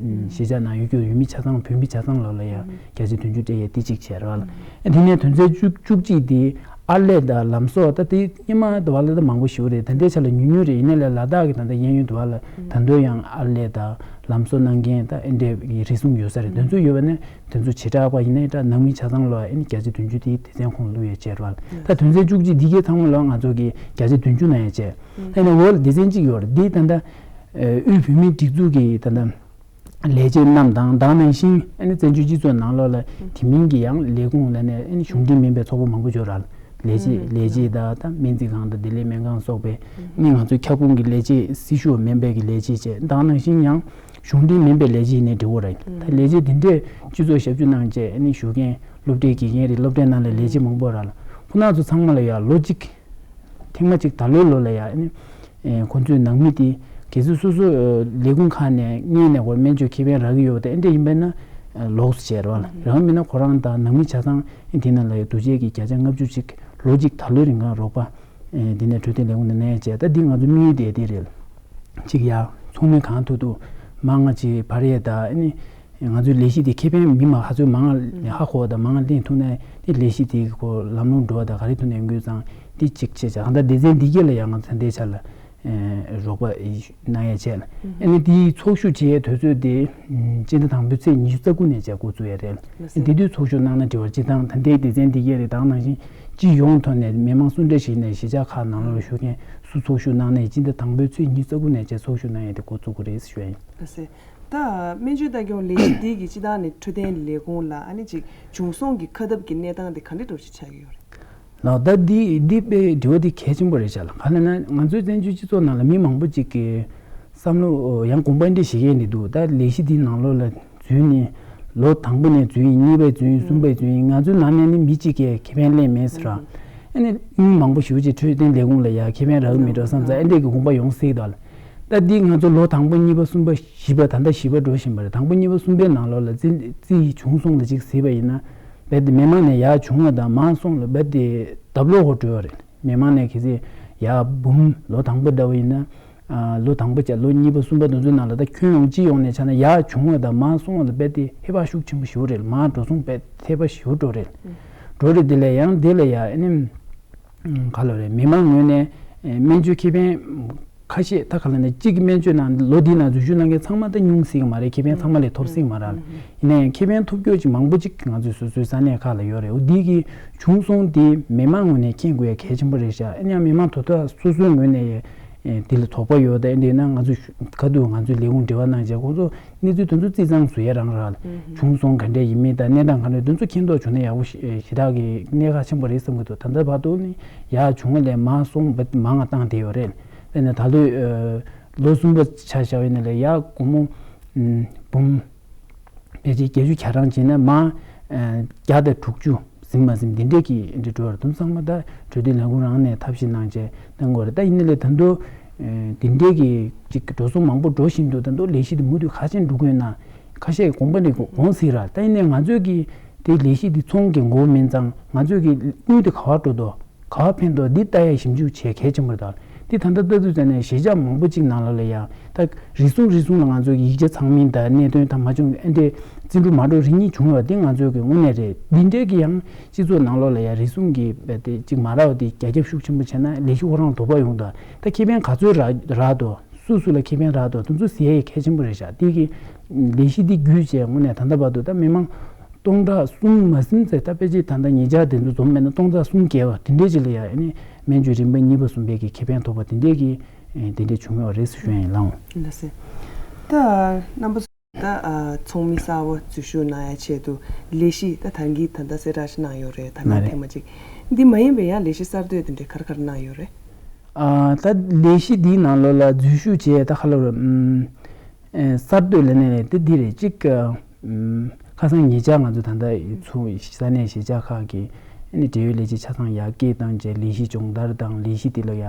གཞིས་ཆགས་ནང་ཡོད་ཡོད་ཡུལ་མི་ཆ་ཚང་བོད་མི་ཆ་ཚང་ལོ་ལ་ཡ་བརྒྱ་ཆ་བདུན་ཅུ་སྤྲད་ཡས་དེ་གཅིག་བྱས་རེད་བ་ལ། དེ་ནས་དོན་ཚན་བཅུ་བཅུ་གཅིག་དེ་ཨར་ལས་དང་ལམ་བཟོ་ད་དེ་སྔོན་མ་དུ་བ་ལ་ད་མང་པོ་ཞིག་རེད། ད་ལྟའི་ཆ་ལ་ཉུང་ཉུང་རེད། ཡིན་ནའི་ལ་ལ་དྭགས་ཀྱི་ད་ལྟ་གཡས་གཡོན་དུ་བ་ལ་ད་དུང་ཡང་ཨར་ལས་དང་ལམ་བཟོ་གནང་མཁན་ད་ཨེ་འདྲའི་རེ་ཟུང་ཡོད་ས་རེད། དེ་ཚོ་ཡོད་པ་ནས་དེ་ཚོ་བྱེ་བྲག་པ་ཡིན་ནའི་ད་ནང་མི་ཆ་ཚང་ལོ་ཨེ་ནི་བརྒྱ་ཆ་བདུན་ཅུ་དེ་སྡེ་ཚན་ཁོངས་བླུག་ཡས་བྱས་རེད་བ་ལ། ད་དོན་ཚན་བཅུ་གཅིག་འདི་གའི་ཚང་མ་ལོ་ང་ཚོ་གི་བརྒྱ་ཆ་བདུན་ཅུ་གནང་ཡས་བྱས། ཨེ་ནི་འོ་ལ་སྡེ་ཚན་གཅིག་ཡོད་རེད། འདི་ད་ལྟ་དབུས་བོད་མིའི་སྒྲིག་འཛུགས་ཀྱི་ད་ལྟ་ལས་བྱེད་རྣམས་དང་དེ་ནང་བཞིན་ཨ་ནི་བཙན་བྱོལ་སྤྱི་ཚོགས་ནང་ལོགས་ལ་དེ་མིན་གྱི་ཡང་ལས་ཁུངས་ལ་ནས་ཨ་ནི་གཞུང་འབྲེལ་མིན་པའི་ཚོགས་པ་མང་པོ་ཡོད་རེད། ལས་བྱེད་ལས་བྱེད་དང་ད་སྨན་རྩིས་ཁང་དང་བདེ་ལེགས་སྨན་ཁང་སོགས་པའི་ཨ་ནི་ང་ཚོའི་ཁྱབ་ཁོངས་ཀྱི་ལས་བྱེད་སྲི་ཞུ་མིན་པའི་གི་ལས་བྱེད་བཅས་དེ་ནང་བཞིན་ཡང་གཞུང་འབྲེལ་མིན་པའི་ལས་བྱེད་ཡིན་ནའི་འགྲིག་གི་རེད། ད་ལས་བྱེད་དེ་འདྲས་སྤྱི་ཚོགས་ཞབས་ཞུ་གནང་བྱས་ཨ་ནི་ཞུ་མཁན་སློབ་གྲྭའི་དགེ་རྒན་རེད། སློབ་གྲྭའི་ནང་ལ་ལས་བྱེད་མང་པོ་རེད། ཁོ་རང་ཚོ་ཚང་མ་ལ་ཡང་ལོ་གཅིག་ཐེངས་མ་གཅིག་ད་ལོའི་ལོ་ལ་ཡང་ཨ་ནི། ཁོ་ཚོའི་ནང་མི་དེ་གལ་སྲིད་སོ་སོ་ལས་ཁུངས་ཁག་ནས་སྔོན་ནས་ཁོར་སྨན་བཅོས་ཁེ་ཕན་རག་གི་ཡོད་པ་དེ་འདྲ་ཡིན་པས་ན་ལོགས་སུ་བྱས་རེད་བ། རང་མིན་ན་ཁོ་རང་དང་ནང་མི་ཆ་ཚང་དེ་ནང་ལ་ཡོད་བསྡུ་བྱས་ཀྱི་བརྒྱ་ཆ་ལྔ་བཅུ་ཅིག་ལོ་གཅིག་ད་ལོའི་རིང་ག་རོགས་པ་དེ་ནས་འཕྲོད་བསྟེན་ལས་ཁུངས་ནས་གནང་ཡས་བྱས། ད་འདི་ང་ཚོ་དམིགས་ཡུལ་དེ་དེ་རེད། གཅིག་ཡ་ཚོགས་མི་གང་ཐུབ་ཐུབ་མང་ང་ཅིག་ཕར་ཡས་དང་ཨ་ནི། ང་ཚོའི་ལས་གཞི་དེ་ཁེ་ཕན་མི་མང་ཧ་ཚོད་མང་ང་ཧ་གོ་བ་དང་མང་ང་ལེན་ཐུབ་ན་དེ་ལས་གཞི་དེ་གི་ཁོ་ལམ་ལྷོང་འགྲོ་བ་དང་ག་རེ་ཐུབ་ན་ཡོང་དགོས་ཙང་དེ་གཅིག་བྱས་བྱ། གང་ལྟར་སྡེ་ཚན་འདི་གས་ལ་ཡང་ང་ཚོ་ད་ལྟའི་ཆ་ལ་ རོགས་པ་གནང་ཡ་བྱས་ལ། ཨ་ནི་དེའི་ཚོགས་ཞུགས་བྱེད་ཡའི་དུས་ཚོད་དེ་སྤྱི་ཟླ་དང་པོའི་ཚེས་ཉི་ཤུ་རྩ་དགུ་ནས་བྱས་འགོ་བཙུགས་ཡ་རེད་ལ། དེ་དུས་ཚོགས་ཞུགས་གནང་ན་འགྲིག་པ། སྤྱིར་བཏང་ད་ལྟའི་སྡེ་ཚན་འདི་གས་རེད། ད་ག་ནང་བཞིན་སྤྱི་ཡོངས་ཐོག་ནས་མི་མང་སུ་འདྲ་ཞིག་ནས་གཞིས་ཆགས་ཁག་ནང་ལོགས་ལ་བཞུགས་མཁན་སུ་ཚོགས་ཞུགས་གནང་ནས་སྤྱི་ཟླ་དང་པོའི་ཚེས་ཉི་ཤུ་རྩ་དགུ་ནས་བྱས་ཚོགས་ཞུགས་གནང་ཡ་དེ་འགོ་བཙུགས་དགོས་རེད་ཞུ་ཡ་ཡིན། ད་སྨན་བཅོས་ལྟ་སྐྱོང་ལས་གཞི་འདི་གི་སྤྱི་བཏང་ནས་འཕྲོད་བསྟེན་ལས་ཁུངས་ལ་ཨ་ནི་ཅིག་བྱུང་སོང་གི་ཁ་སྟབས་ཀྱི་གནས་སྟངས་དེ་ག་འདྲ་འདྲ་ཞིག་ཆགས་ཀྱི་ཡོད་རེད། ལགས། ད་འདི་འདི་དཔེ་དྲི་བ་འདི་གལ་ཆེན་པོ་རེད་ཤག་ལ། ག་རེ་ན་ང་ཚོའི་བཙན་བྱོལ་སྤྱི་ཚོགས་ནང་ལ་མི་མང་པོ་ཅིག་གིས་བསམ་བློ་ཡང་དགོངས་པ་འདི་བཞེས་མཁན་འདི་འདུག་ད་ལས་གཞི་འདི་ནང་ལོགས་ལ་འཛུལ་ནས་ལོ་དང་པོ་ནས་འཛུལ་ཡིན། གཉིས་པ་འཛུལ་ཡིན། གསུམ་པ་འཛུལ་ཡིན། ང་ཚོའི་ནང་ནས་ནི་མི་གཅིག་གིས་ཁེ་ཕན་ལེན་མེད་ཟེར་ར། ཨ་ནི་མི་མང་པོ་ཞེ་པོ་ཅིག་འཕྲོད་བསྟེན་ལས་ཁུངས་ལ་ཡ་ཁེ་ཕན་རག་གི་མེད་འགྲོ་བསམ་ཙང་ཨ་འདྲས་ཀྱི་དགོངས་པ་ཡོང་སྲིད་ད་ལ། ད་འདི་ང་ཚོ་ལོ་དང་པོ་གཉིས་པ་གསུམ་པ་བཞི་པ་ད་ལྟ་བཞི་པ་འགྲོ་བཞིན་པ་རེད། དང་པོ་གཉིས་པ་གསུམ་པའི་ནང་ལོགས་ལ་རྩིས་རྩིས་བྱུང་སོང་ལ་ཅིག་གཟིགས་པ་ཡིན་ན། རྦད་དེ་མི་མང་ནས་ཡར་བྱུང་བ་དང་མར་སོང་ལ་རྦད་དེ་ལྡབ་ལོག་གོ་འགྲོ་བ་རེད། མི་མང་ནས་གལ་སྲིད་ཡར་འབུམ་ལོ་དང་པོ་འདྲ་བ་ཡིན་ན། ཨ། ལོ་དང་པོ་བྱས་ལོ་གཉིས་པ་གསུམ་པ་དེ་ཚོའི་ནང་ལ་ད་ཁྱོན་ཡོངས་སྤྱི་ཡོངས་ནས་ཆ་ན་ཡར་བྱུང་བ་དང་མར་སོང་བ་ལ་རྦད་དེ་ཧེ་བག་ཤུགས་ཆེན་པོ་ཞེ་པོ་རེད། མར་འགྲོ་སོང་རྦད་ཧེ་བག་ཞེ་པོ་འགྲོ་རེད། འགྲོ་རེད། དེ་ལས་ཡང་དེ་ལས་ཡང་ཨ་ནི་ག་ལབ་རེད། མི་མང་ངོས་ནས་ཨེ་སྨན་བཅོས་ཁེ་ཕན་ཁ་ཤས་ད་ག་ལབ་ན་གཅིག་གི་སྨན་བཅོས་ནང་ལོ་འདིའི་ནང་འཛུལ་ཞུགས་གནང་མཁན་ཚང་མ་ད་ཉུང་སྲིད་ཀྱི་མ་རེད། ཁེ་ཕན་ཚང་མ་ལས་ཐོབ་སྲིད་ཀྱི་མ་རེད། ཡིན་ན་ཡང་ཁེ་ཕན་ཐོབ་རྒྱུ་ཅིག་མང་པོ་ཅིག་ང་ཚོའི་སོ་སོའི་ས་གནས་ཁག་ལ་ཡོད་རེད། འོ་འདི་གི་བྱུང་སོང་དེ་མི་མང་ངོས་ནས་མཁྱེན་དགོས་ཡ་གལ་ཆེན་པོ་རེད་ཤག་ཨ་ནི་ཡང་མི་མང་དོ་ཐོག་སོ་སོའི་ངོས་ནས་ཡ་དེ་ལ་དོགས་པ་ཡོད་ད་འདི་ན་ང་ཚོ་ག་དུས་ང་ཚོའི་ལས་ཁུངས་འབྲེལ་བ་གནང་བྱས་ཁོང་ཚོ་གནས་ཚུལ་དེ་ཚོ་རྩིས་ཚང་བཟོ་ཡ་རང་རང་ལ་བྱུང་སོང་ག་འདྲས་ཡིན་མིན་དང་གནས་སྟངས་ག་འདྲས་དེ་ཚོ་མཁྱེན་རྟོགས་བྱུང་ན་ཡག་པོ་ཞེ་དྲག་གི་གནད་འགག་ཆེན་པོ་རེད་བསམ་གྱི་འདུག་ད་ལྟ་བར་དུ་ནི་ཡར་བྱུང་བ་ལས་མར་སོང་བ་མང་བ་བཏང་བསྡད་ཡོད་རེད། དཔེར་ན་ད་ལོའི་ལོ་གསུམ་པ་ཆ་བཞག་པ་ཡིན་ན་ལས་ཡར་སྒོར་མོ་འབུམ་ཕལ་ཆེར་བརྒྱད་ཅུ་གྱ་གྲངས་བྱས་ན་མར་བརྒྱ་དང་དྲུག་ཅུ། ཟིན་མ་ཟིན་འདི་འདྲས་ཀྱི་འདི་འགྲོ་བར་དུ་ཚང་མ་ད་འཕྲོད་བསྟེན་ལས་ཁུངས་རང་ནས་ཐབས་ཤེས་གནང་བྱས་གནང་དགོས་རེད། ད་ཡིན་ནའི་ལས་ད་དུང་འདི་འདྲས་ཀྱི་ཅིག་འགྲོ་སོང་མང་པོ་འགྲོ་བཞིན་འདུག་ད་དུང་ལས་གཞི་འདི་མུ་མཐུད་ག་ཅན་འགྲོ་དགོས་ན་ཁ་ཤས་དགོངས་པ་ནས་དགོངས་སྲིད་ར། ད་ཡིན་ནའི་ང་ཚོས་ཀྱི་དེ་ལས་གཞི་འདི་ཚོང་གི་མགོ་མིན་ཙང་ང་ཚོས་ཀྱི་དངུལ་དེ་ག་བར་འགྲོ་དོ། ག་བ་ཕན་ཐོགས་འདི་ལྟ་ཡ་ཞིབ་འཇུག་བྱེད་གལ་ཆེན་པོ་རེད། ད་འདི་ད་ལྟ་ལྟ་དུས་ཙམ་ནས་གཞིས་ཆགས་མང་པོ་གཅིག་ནང་ལོགས་ལ་ཡང་ད་རེ་ཟུང་རེ་ཟུང་ལ་ང་ཚོ་ཡིག་ཆ་ཚང་མིན་དང་གནད་དོན་དང་མ་བྱུང་ཨེ་འདྲས་རྩིས་འགྲུབ་མ་འགྲོ་རེ་གཉིས་བྱུང་བ་འདི་ང་ཚོའི་གི་དངོས་གནས་རེད། འདི་འདྲའི་གི་ཡང་སྤྱི་ཚོགས་ནང་ལོགས་ལ་ཡང་རེ་ཟུང་གི་རྦད་དེ་གཅིག་མ་རག་པ་འདི་རྒྱ་ཁྱབ་ཤུགས་ཆེན་པོ་བྱས་ན་ལས་གཞི་ཁོ་རང་དོགས་པ་ཡོང་ད། ད་ཁེ་ཕན་ག་ཚོད་རག་རག་འདུག་སུ་སུ་ལ་ཁེ་ཕན་རག་འདུག་དེ་ཚོ་ཟེར་ཡ་གལ་ཆེན་པོ་རེད་ཤག་འདི་གི་ལས་གཞི་འདི་བརྒྱུད་བྱས་དངོས་གནས་ད་ལྟ་བར་དུ་ད་མི་མང་སྟོང་ཕྲག་གསུམ་མ་ཟིན་ཚེ་ད་ཕལ་ཆེར་ད་ལྟ་ཉིས་བརྒྱ་དེ་ཚོ་འཛོམས་མེད་ན་སྟོང་ཕྲག་གསུམ་བརྒལ་བ་དེ་འདྲས་ཅིག་ལ་ཡ་ཨ་ནི་སྨན་བཅོས་རིམ་པ་གཉིས་པ་གསུམ་པའི་གི་ཁེ་ཕན་ཐོབ་པ་དེ་འདྲས་ཀྱི་ཨེ་དེ་འདྲས་བྱུང་ཡོད་རེད་ཟེར་ཞུ་ཡ་ཡིན་ལགས། ལགས་སེ། ད་རྣམ་པ་ཚོ་ད་ཨ་ཚོགས་མི་གསར་པ་འཛུལ་ཞུགས་གནང་ཡ་ཆེད་དུ་ལས་གཞི་ད་ད་གིན་ད་ལྟ་གསལ་བསྒྲགས་ཤིག་གནང་ཡོད་རེད། ད་ལྟ་ལགས་རེད། ཐེངས་མ་གཅིག་འདི་མ་ཡིན་པའི་ཡང་ལས་གཞི་གསར་གཏོད་དེ་འདྲས་ག་རེ་ག་རེ་གནང་ཡོད་རེད། ཨ་ད་ལས་གཞི་འདིའི་ནང་ལོགས་ལ་འཛུལ་ཞུགས་བྱས་ད་ག་ལབ་རེད། ཨུམ། ཨེ་གསར་གཏོད་ལས་གནས་ལས་དེ་འདི་རེད། གཅིག་ཨ་ཨུམ། ཁ་སང་ཉེ་ཆར་ང་ཚོ་ད་ལྟ་ཚུར་ས་གནས་གཞིས་ཆགས་ཁག་གི་ཨ་ནི་འབྲེལ་ཡོད་ལས་བྱེད་ཆ་ཚང་ཡར་སྐད་བཏང་བྱས་ལས་གཞི་སྦྱོང་བརྡར་དང་ལས་གཞི་དེ་ལ་ཡ་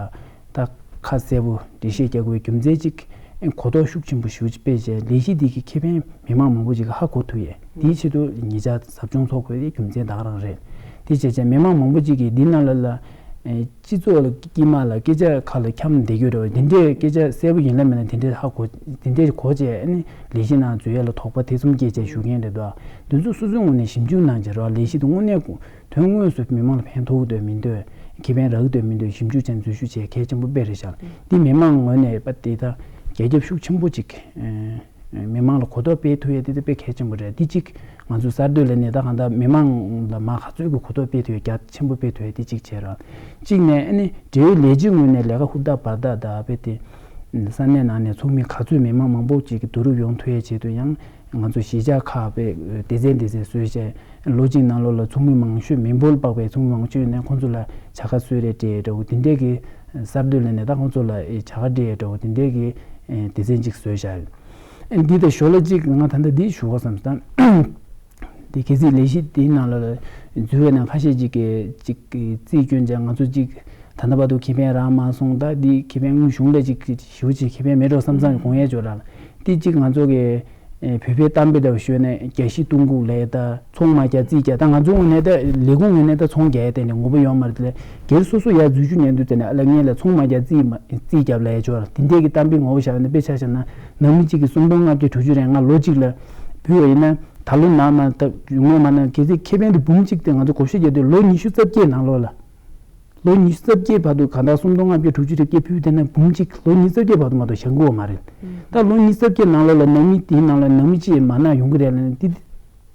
ད་ཁ་གསལ་པོ་འགྲེལ་བཤད་རྒྱག་དགོས་རྒྱུ་མཚན་གཅིག་ཨེ་གོ་རྟོགས་ཤུགས་ཆེན་པོ་ཞེ་པོ་ཅིག་སྤེལ་བྱས་ལས་གཞི་འདི་གི་ཁེ་ཕན་མི་མང་མང་པོ་ཅིག་གིས་ཧ་གོ་ཐུབ་ཡས། དེའི་ཆེད་དུ་ཉེ་ཆར་ཟབ་སྦྱོང་ཚོགས་དགོས་དེ་རྒྱུ་མཚན་ད་ག་རང་རེད། དེ་བྱས་བྱས་མི་མང་མང་པོ་ཅིག་གིས་འདི་ནང་ལ་ལ་ཨེ་སྤྱི་ཚོགས་ལ་དཀྱིལ་མ་ལ་སྐད་ཆ་ཁ་ལ་འཁྱམ་བསྡད་རྒྱུ་རེད་བ། འདི་འདྲའི་སྐད་ཆ་གསལ་པོ་ཡིན་ལ་མིན་ལ་འདི་འདྲའི་ཧ་གོ་འདི་འདྲའི་གོ་བྱས་ཨ་ནི་ལས་གཞི་ནང་འཛུལ་ཡས་ལ་དོགས་པ་ཐེ་ཚོམ་སྐྱེ་བྱས་ཞུ་མཁན་རེད་དོ། འདི་ཚོ་སོ་སོའི་ངོས་ནས་ཞིབ་འཇུག་གནང་བྱས་རོགས་ལས་གཞི་འདི་དངོས་གནས་དོན་དངོས་སུ་མི་མང་ལ་ཕན་ཐོགས་འདོད་མི་འདོད་ཁེ་ཕན་རག་འདོད་མི་འདོད་ཞིབ་འཇུག་བྱས་འཛུལ་ཞུགས་བྱས་གལ་ཆེན་པོ་དཔེ་རེད་ཤག་འདི་མི་མང་ངོས་ནས་པ་འདི་ད་རྒྱ་ཁྱབ་ཤུགས་ཆེན་པོ་ཅིག་མི་མང་ལ་གོ་རྟོགས་སྤེལ་ཐུབ་ཡས་དེ་དེ་དཔེ་གལ་ཆེན་པོ་རེད། དེ་གཅིག་ང་ཚོ་གསར་གཏོད་ལས་གནས་ད་གང་ལྟར་མི་མང་ལ་མ་ག་ཚོད་ཀྱི་གོ་རྟོགས་སྤེལ་ཐུབ་ཡས་རྒྱ་ཆེན་པོ་སྤེལ་ཐུབ་ཡས་དེ་གཅིག་བྱས་ར། གཅིག་ནས་ཨ་ནི་འབྲེལ་ཡོད་ལས་བྱེད་ངོས་ནས་ལས་ཀ་ཧུར་ཐག་འབར་ཐག་ད་དཔེ་དེ་ས་གནས་ནང་ནས་ཚོགས་མི་ག་ཚོད་མི་མང་མང་པོ་ཅིག་གི་བསྡུ་རུབ་ཡོང་ཐུབ་ཡས་ཆེད་དུ་ཡང་ང་ཚོ་གཞིས་ཆགས་ཁག་དཔེ་སྡེ་ཚན་སྡེ་ཚན་བཟོས་བྱས་ལོ་གཅིག་ནང་ལོགས་ལ་ཚོགས་མི་མང་ཤོས་མི་འབོར་དཔག་པའི་ཚོགས་མི་མང་ཤོས་ནས་ཁོང་ཚོ་ལ་བྱ་དགའ་གསོལ་རས་སྤྲད་ཡས་འདྲ་བོ་དེ་འདྲས་ཀྱི་གསར་གཏོད་ལས་གནས་ད་ཁོང་ཚོ་ལ་བྱ་དགའ་སྤྲད་ཡས་འདྲ་བོ་དེ་འདྲས་ཀྱི་སྡེ་ཚན་ཅིག་བཟོས་བཞག་ཡོད། འདི་དང་ཞོར་ལ་གཅིག་ང་ད་ལྟ་འདི་ཞུ་དགོས་བསམ་སྟངས། འདི་གལ་སྲིད་ལས་གཞི་འདིའི་ནང་ལ་འཛུལ་བའི་ནང་ཁ་ཤས་ཅིག་གིས་ཅིག་རྩིས་སྐྱོན་བྱས་ང་ཚོ་ཅིག་ད་ལྟ་བར་དུ་ཁེ་ཕན་རག་མ་སོང་ད་འདི་ཁེ་ཕན་དངུལ་གཞུང་ལ་ཅིག་ཞུ་ཅིག་ཁེ་ཕན་མེད་འགྲོ་བསམ་བསམ་དགོངས་ཡས་འབྱོར་ར། འདི་ཅིག་ང་ཚོ་གི་བོད་པའི་གཏམ་དཔེ་འདྲ་བ་ཤོད་ནས་རྒྱ་ཤི་བཏུང་གུག་ལས་ད་ཚོང་མ་རྒྱག་རྩིས་རྒྱག་ད་ང་ཚོ་ངོས་ནས་ད་ལས་ཁུངས་ངོས་ནས་ད་ཚོང་རྒྱག་ཡས་དེ་ནས་ངོ་བོ་ཡོད་མ་རེད་དེ་ལས་སྒེར་སོ་སོ་ཡར་འཛུལ་ཞུགས་ཉན་དུས་དེ་ནས་ཨ་ལ་ངས་ལ་ཚོང་མ་རྒྱག་རྩིས་མ་རྩིས་རྒྱབ་ལ་ཡས་འབྱོར་ར། དེ་འདྲས་ཀྱི་གཏམ་དཔེ་ངོ་བོ་བཞག་ནས་དཔེ་ཆ་བཞག་ན་ནང་མི་གཅིག་གིས་སུམ་སྟོང་ལྔ་བརྒྱ་དྲུག་ཅུ་རེ་ལྔ་ལོ་གཅིག་ལ་ཕུལ་བ་ཡིན་ན་ད་ལོ་ནང་མ་ད་ངོས་མ་ན་གལ་སྲིད་ཁེ་ཕན་དེ་འབུམ་གཅིག་དེ་ང་ཚོ་བགོ་བཤའ་རྒྱག་དུས་ལོ་ཉི་ཤུ་རྩ་བརྒྱད་ནང་ལོགས་ལ། ལོ་ཉི་ཤུ་རྩ་བརྒྱད་བར་དུ་གང་ལྟར་སུམ་སྟོང་ལྔ་བརྒྱ་དྲུག་ཅུ་རེ་བརྒྱད་ཕུལ་དེ་ན་འབུམ་གཅིག་ལོ་ཉི་ཤུ་རྩ་བརྒྱད་བར་དུ་མ་གཏོགས་བཞེངས་དགོས་མ་རེད། ད་ལོ་ཉི་ཤུ་རྩ་བརྒྱད་ནང་ལོགས་ལ་ནང་མི་དེའི་ནང་ལ་ནང་མི་གཅིག་མ་ནང་ཡོང་གི་རེད་ལབ་ན་དེ་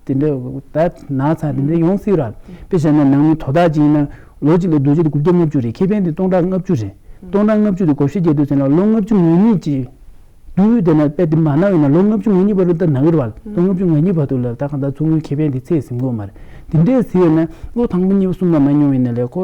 དེ་འདྲ་ད་ན་ཚ་དེ་འདྲ་ཡོང་སྲིད་ར། དཔེ་བཞག་ན་ནང་མི་དོ་བདག་ཅིག་ཡིན་ན་ལོ་གཅིག་ལ་སྡོད་རྒྱུ་དེ་དགུ་བརྒྱ་ལྔ་བཅུ་རེད། ཁེ་ཕན་དེ་སྟོང་ཕྲག་ལྔ་བཅུ་རེད། སྟོང་ཕྲག་ལྔ་བཅུ་དེ་བགོ་བཤའ་རྒྱག་དུས་ཙམ་ལ་ལོ་ལྔ་བཅུ་ང་གཉིས་ཅིག་དུས་དེ་ན་དཔེ་དེ་མ་ན་བས་ན་ལོ་ལྔ་བཅུ་ང་གཉིས་བར་དུ་ད་ན་གི་རེད་བ། ལོ་ལྔ་བཅུ་ང་གཉིས་བར་དུ་ལ་ད་གང་ལྟར་ཚུར་ཁེ་ཕན་དེ་ཚད་ཟིན་དགོས་མ་རེད། དེ་འདྲས་ཟེར་ཡོད་ན་ལོ་དང་པོ་གཉིས་པ་གསུམ་ལ་མ་མྱོང་བས་ན་ལས་ཁོ་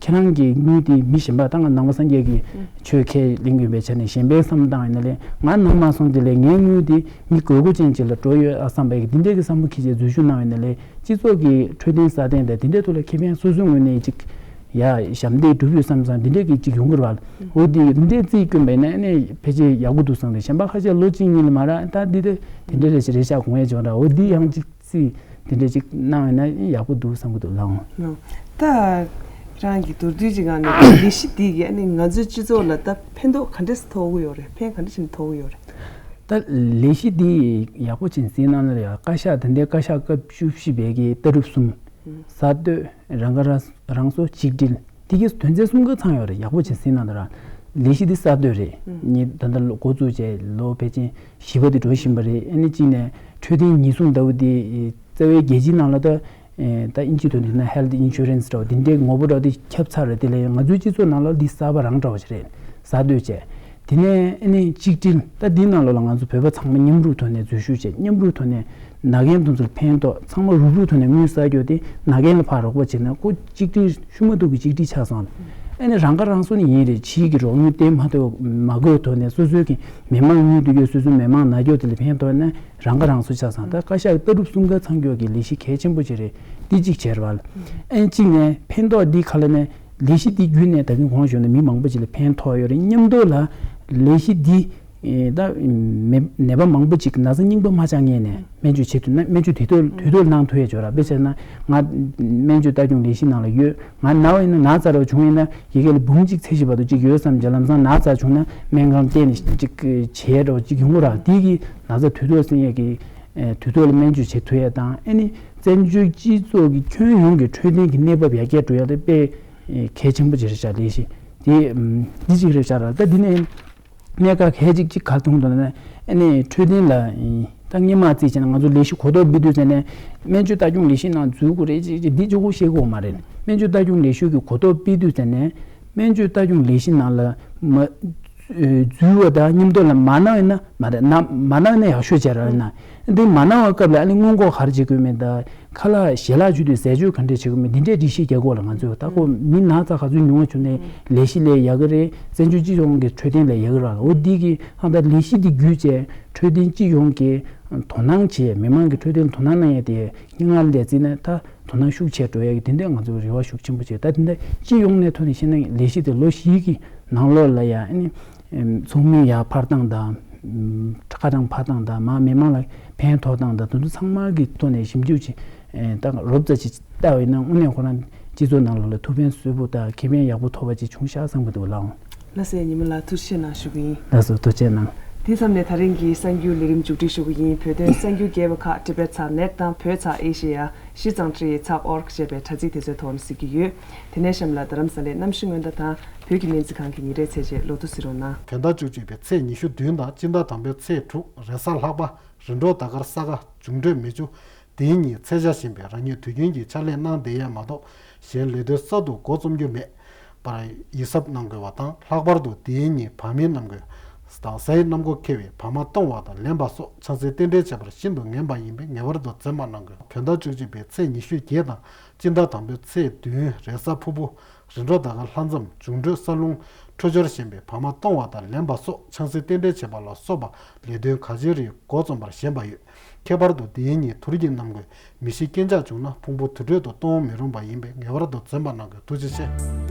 ཁྱེད་རང་གི་དངུལ་དེ་མི་གཞན་པ་ད་ང་ནང་པ་སངས་རྒྱས་ཀྱི་ཆོས་ཁས་ལེན་གྱི་ཡོད་པའི་ཆ་ནས་གཞན་པའི་བསམ་བློ་བཏང་ཡིན་ན་ལས་ང་ནང་མ་སོང་དེ་ལས་ངའི་དངུལ་དེ་མི་དགོས་མཁོ་ཅན་ཅིག་ལ་འགྲོ་ཡོད་ཨ་བསམ་པའི་གི་དེ་འདྲས་ཀྱི་བསམ་བློ་འཁྱེར་བྱས་འཛུལ་ཞུགས་གནང་བས་ན་ལས་སྤྱི་ཚོགས་ཀྱི་འཕྲོད་བསྟེན་སྲ་བརྟན་དང་དེ་འདྲས་ཐོག་ལ་ཁེ་ཕན་སོ་སོའི་ངོས་ནས་ཅིག་ཡ་ཞབས་འདེགས་སྒྲུབ་ཡོད་བསམ་བསམ་དེ་འདྲས་ཀྱི་ཅིག་ཡོང་གི་རེད་བ། འོ་དེ་འདྲས་རྩིས་བསྐྱོན་པས་ན་ཨ་ནི་ཕལ་ཆེར་ཡག་པོ་འདུག་བསམ་རེད། གཞན་པ་ཁ་ཤས་ལོ་གཅིག་གཉིས་ལ་མ་རག་ད་འདི་དེ་དེ་འདྲས་རེ་ཞིག་རེ་ཤག་གོང་ཡས་བྱོན་ར། འོ་འདི་ཡང་ཅིག་རྩིས་དེ་འདྲས་ཅིག་གནང་བས་ན་ཡག་པོ་འདུག་བསམ་གི་འདུག་ལགས། ད་རང་གི་མདོར་བསྡུས་ཅིག་གང་ནས་ལས་གཞི་འདི་གིས་ཨ་ནི་ང་ཚོའི་སྤྱི་ཚོགས་ལ་ད་ཕན་ཐོགས་ག་འདྲས་ཐོགས་ཀྱི་ཡོད་རེད། ཕན་ག་འདྲས་ཕྱིན་ཐོགས་ཀྱི་ཡོད་རེད། ད་ལས་གཞི་འདི་ཡག་པོ་ཅིག་ཟིན་གནང་ན་ཡང་བཀའ་ཤག་ད་ལྟའི་བཀའ་ཤག་སྐབས་བཅུ་བཞི་པའི་གི་ལྟ་གྲུབ་གསུམ། གསར་གཏོད། རང་ཁ་རང་རང་གསོ། གཅིག་སྒྲིལ། དེ་གི་དོན་ཚན་གསུམ་ཀ་ཚང་ཡོད་རེད། ཡག་པོ་ཅིག་ཟིན་གནང་ད་ར། ལས་གཞི་འདི་གསར་གཏོད་རེད། ངས་ད་ལྟ་ལོ་འགོ་བཙུགས་བྱས་ལོ་ཕལ་ཆེར་བཞི་པ་དེ་འགྲོ་བཞིན་པ་རེད། ཨ་ནི་གཅིག་ནས་འཕྲོད་བསྟེན་ཉེན་སྲུང་ལྟ་བུ་དེ་རྩ་བའི་རྒྱལ་སྤྱིའི་ནང་ལ་ད་ད་ཨིན་ཇིའི་དོན་དུ་ན་health insurance་འདྲ་བོ་དེ་འདྲའི་ངོ་བོ་འདྲ་བོ་དེ་ཁྱབ་ཚར་རེད། དེ་ལས་ང་ཚོའི་སྤྱི་ཚོགས་ནང་ལ་འདི་གསར་པ་རང་འདྲ་བ་ཞིག་རེད། གསར་གཏོད་བྱས། དེ་ནས་ཨ་ནི་གཅིག་སྒྲིལ། ད་འདིའི་ནང་ལོགས་ལ་ང་ཚོ་བོད་པ་ཚང་མ་མཉམ་རུབ་ཐོག་ནས་འཛུལ་ཞུགས་བྱས། མཉམ་རུབ་ཐོག་ནས་ན་མཁན་དེ་ཚོར་ཕན་ཐོགས། ཚང་མ་རུབ་རུབ་ཐོག་ནས་དངུལ་བསགས་རྒྱུ་དེ་ན་མཁན་ལ་ཕར་རོགས་པ་བྱས་ན་ཁོ་གཅིག་སྒྲིལ་ཤུ་མ་ཐུག་གི་གཅིག་སྒྲིལ་ཆགས་སོང་། ཨ་ནི་རང་ཁ་རང་གསོ་ནི་ཡིན་རེད། ཕྱིའི་གི་རོགས་དངུལ་བསྟེན་མ་ཐུབ་མ་དགོས་ཐོག་ནས་སོ་སོའི་གི་མི་མང་དངུལ་བསྡུ་རྒྱུ་སོ་སོའི་མི་མང་ན་རྒྱུ་དེ་ལ་ཕན་ཐོགས་ན་རང་ཁ་རང་གསོ་ཆགས་སོང་། ད་བཀའ་ཤག་ལྟ་གྲུབ་གསུམ་ཀ་ཚང་རྒྱུ་གི་ལས་གཞི་གལ་ཆེན་པོ་ཅིག་རེད། འདི་གཅིག་བྱས་རེད་བ། ཨ་ནི་གཅིག་ནས་ཕན་ཐོགས་འདི་ག་ལ་ནས་ལས་གཞི་འདི་བརྒྱུད་ནས་ད་གིན་གོང་ཞུས་ནས་མི་མང་པོ་ཅིག་ལ་ཕན་ཐོགས་ཡོད་རེད། མཉམ་དུ་ལ་ལས་གཞི་འདི་ཨེ་ད་མེ་ནད་པ་མང་པོ་ཅིག་ན་ཚ་རྙིང་པ་མ་ཆགས་སྔོན་ནས་སྨན་བཅོས་བྱེད་ཐུབ་ན་སྨན་བཅོས་དུས་ཐོག་དུས་ཐོག་གནང་ཐུབ་ཡ་ཅིག་ཡོད་ར། དཔེ་བྱས་ན་ང་སྨན་བཅོས་ལྟ་སྐྱོང་ལས་གཞི་ནང་ལ་ཡོད། ང་ན་བ་ཡིན་ན་ན་ཚ་འདྲ་བོ་བྱུང་ཡིན་ན་ཡི་གེ་ལ་འབུམ་གཅིག་ཚད་གཞི་བར་དུ་ཅིག་ཡོད་བསམ་བྱས། ལམ་སང་ན་ཚ་བྱུང་ན་སྨན་ཁང་བསྟན་ནས་ཅིག་བྱས་འདྲ་བོ་ཅིག་ཡོང་གི་ར། དེ་གི་ན་ཚ་དུས་ཐོག་སེལ་ཡ་གི་ཨེ་དུས་ཐོག་ལ་སྨན་བཅོས་བྱེད་ཐུབ་ཡ་དང་། ཨ་ནི་བཙན་བྱོལ་སྤྱི་ཚོགས་ཀྱི་ཁྱོན་ཡོངས་ཀྱི་འཕྲོད་བསྟེན་གྱི་གནས་བབ་ཡར་རྒྱས་འགྲོ་ཡ་དེ་དཔེ་ཨེ་གལ་ཆེན་པོ་ཅིག་རེད་ཤག་ལས་གཞི་དེ་ཨམ་འདི་གཅིག་རེད་ཤག་ར། ད་འདི་ནས་གནད་འགག་གལ་ཆེ་གཅིག་ག་རེ་མཐོང་འདུག་ན། ཨ་ནི་འཕྲོད་བསྟེན་ལ་ཨེ་ད་སྔོན་མ་རྩིས་བྱས་ན་ང་ཚོ་ལས་གཞི་གོ་རྟོགས་སྤེལ་དུས་ཙམ་ནས་སྨན་བཅོས་ལྟ་སྐྱོང་ལས་གཞི་ནང་འཛུལ་དགོས་རེད་ཅེས་ཅེས་འདི་གཅིག་པོ་བཤད་དགོས་མ་རེད། སྨན་བཅོས་ལྟ་སྐྱོང་ལས་གཞི་གི་གོ་རྟོགས་སྤེལ་དུས་ཙམ་ནས་སྨན་བཅོས་ལྟ་སྐྱོང་ལས་གཞི་ནང་ལ་མ་འཛུལ་བ་དང་མཉམ་དུ་ལ་མ་ན་བ་ཡིན་ན་མ་རེད། ན་མ་ན་བ་ཡིན་ན་ཡག་ཤོས་བྱས་ར་ཡིན་ན། འདི་མ་ན་བ་སྐབས་ལ་ཨ་ནི་སྔོན་འགོག་ག་རེ་བྱེད་དགོས་མེད་ད། ཁ་ལག་ཞལ་ལག་མཆོད་དུས་ཟས་སྤྱོད་ག་འདྲས་བྱེད་དགོས་མེད་འདི་འདྲའི་སྒྲིག་གཞི་རྒྱག་དགོས་ལ། ང་ཚོས་ད་ཁོ་མི་ན་ཚ་ག་ཚོད་ཉུང་བ་བྱུང་ནས་ལས་གཞི་ལས་ཡག་གི་རེད། བཙན་བྱོལ་སྤྱི་ཡོངས་ཀྱི་འཕྲོད་བསྟེན་ལས་ཡག་གི་རེད། འོ་འདི་གི་ཧང་ད་ལས་གཞི་འདི་བརྒྱུད་བྱས་འཕྲོད་བསྟེན་སྤྱི་ཡོངས་ཀྱི་དོ་སྣང་བྱེད། མི་མང་གི་འཕྲོད་བསྟེན་དོ་སྣང་གནང་ཡ་དེ་སྙན་ངག་ལས་བརྩིས་ན་ད་དོ་སྣང་ཤུགས་ཆེ་འགྲོ་ཡ་གི་དེ་འདྲའི་ང་ཚོ་རེ་བ་ཤུགས་ཆེན་པོ་བྱེད། ད་དེ་འདྲ་སྤྱི་ཡོངས་ནས་ཐོག་ནས་བཤད་ན་ལས་གཞི་དེ་ལོ་བཞི་གི་ནང་ལོགས་ལ་ཡ་ཨ་ནི་ཚོགས་མི་ཡར་འཕར་སྟངས་དང་། ཁ་གྲངས་འཕར་སྟངས་དང་། མ་མི་མང་ལ་ཕན་ཐོགས་སྟངས་དང་། དེ་ཚོ་ཚང་མ་གི་ཐོག་ནས་ཞིབ་འཇུག་ཅིག་ད་རོབ་ཙམ་ཅིག་བལྟ་བ་ཡིན་ན་དངོས་གནས་ཁོ་རང་སྤྱི་ཚོགས་ནང་ལོགས་ལ་ཐུགས་ཕན་གསོས་པོ་དང་ཁེ་ཕན་ཡག་པོ་ཐོབ་པ་ཅིག་བྱུང་ཤག་བསམ་གི་འདུག་ལགས། ལགས་སོ། ཉི་མ་ལགས་ཐུགས་རྗེ་ཆེ་གནང་ཞུ་གི་ཡིན། ལགས་སོ། ཐུགས་རྗེ་གནང་། དེ་མཚམས་ནས་ད་རིང་གི་གསར་འགྱུར་ལས་རིམ་མཇུག་སྒྲིལ་ཞུ་གི་ཡིན། བོད་དོན་གསར་འགྱུར་རྒྱས་པ་ཁག་Tibet་ཚག་net་དང་བོད་ཚག་ཨེ་ཤེ་ཡ། གཞི་གཙང་ཊི་ཚག་org་ཅེས་པའི་དྲ་ཚིགས་དེ་ཚོའི་ཐོག་ནས་གཟིགས་ཀྱི་ཡོད། དེ་ནས་གཤམ་ལ་རྡ་རམ་ས་ལའི་གནམ་གཤིས་སྔོན་བརྡ་དང་བོད་ཀྱི་སྨན་རྩིས་ཁང་གི་ཉིན་རེའི་ཚད་ཆེད་ལོ་ཐོ་གཟིགས་རོགས་གནང་། དོན་དག་བཅུ་གཅིག་པའི་ཚེས་ཉི་ཤུ་བདུན་དང་སྤྱི་ཟླ་དང་པོའི་ཚེས་དྲུག་རེས་གཟའ་ལྷག་པ། རིམ་གྲོ་ཟླ་སྐར་ས་ག་འབྱུང་འཕྲོད་མེ་ཆུ། དེའི་ཉིན་ཚེས་ཆ་བཞིན་པའི་རང་ཉིད་དུས་རྒྱུན་གྱི་ཕྱག་ལས་གནང་བསྡད་ཡས་མ་གཏོགས་གཞན་ལས་དོན་གསར་དུ་འགོ་རྩོམ་རྒྱུ་མེད་པར་ཡིད་གཟབ་གནང་དགོས་པ་དང་། ལྷག་པར་དུ་དེའི་ཉིན་བག་མེད་རྣམས་ཀྱིས་དྭངས་གསལ་གནམ་སྒོ་ཁེལ་བའི་བག་མ་གཏོང་བ་དང་ལེན་པ་སོགས་ཆང་སའི་རྟེན་འབྲེལ་བྱེད་པར་ཤིན་ཏུ་ངན་པ་ཡིན་པས་ངེས་པར་དུ་འཛེམ་པ་གནང་དགོས། དོན་དག་བཅུ་གཅིག་པའི་ཚེས་ཉི་ཤུ་བརྒྱད་དང་སྤྱི་ཟླ་དང་པོའི་ཚེས་བདུན་རེས་གཟའ་ཕུར་བུ། རིམ་གྲོ་ཟླ་སྐར་ལྷ་མཚམས། འབྱུང་འཕྲོད་ས་རླུང་། འཕྲོད་སྦྱོར་ཞན་པའི་བག་མ་གཏོང་བ་དང་ལེན་པ་སོགས་ཆང་སའི་རྟེན་འབྲེལ་བྱེད་པ་ལ་སོགས་པ་ལས་དོན་ག་ཅིའི་རིགས་འགོ་རྩོམ་པར་ཞན་པ་ཡོད། ཁྱད་པར་དུ་དེའི་ཉིན་དུར་གྱི་རྣམ་ཀུན་མི་ཤི་རྐྱེན་ཆག་བྱུང་ན་ཕུང་པོ་དུར་ཁྲོད་དུ་གཏོང་མི་རུང་བ་ཡིན་པས་ངེས་པར་དུ་འཛེམ་པ་གནང་དགོས། ཐུགས་རྗེ་ཆེ།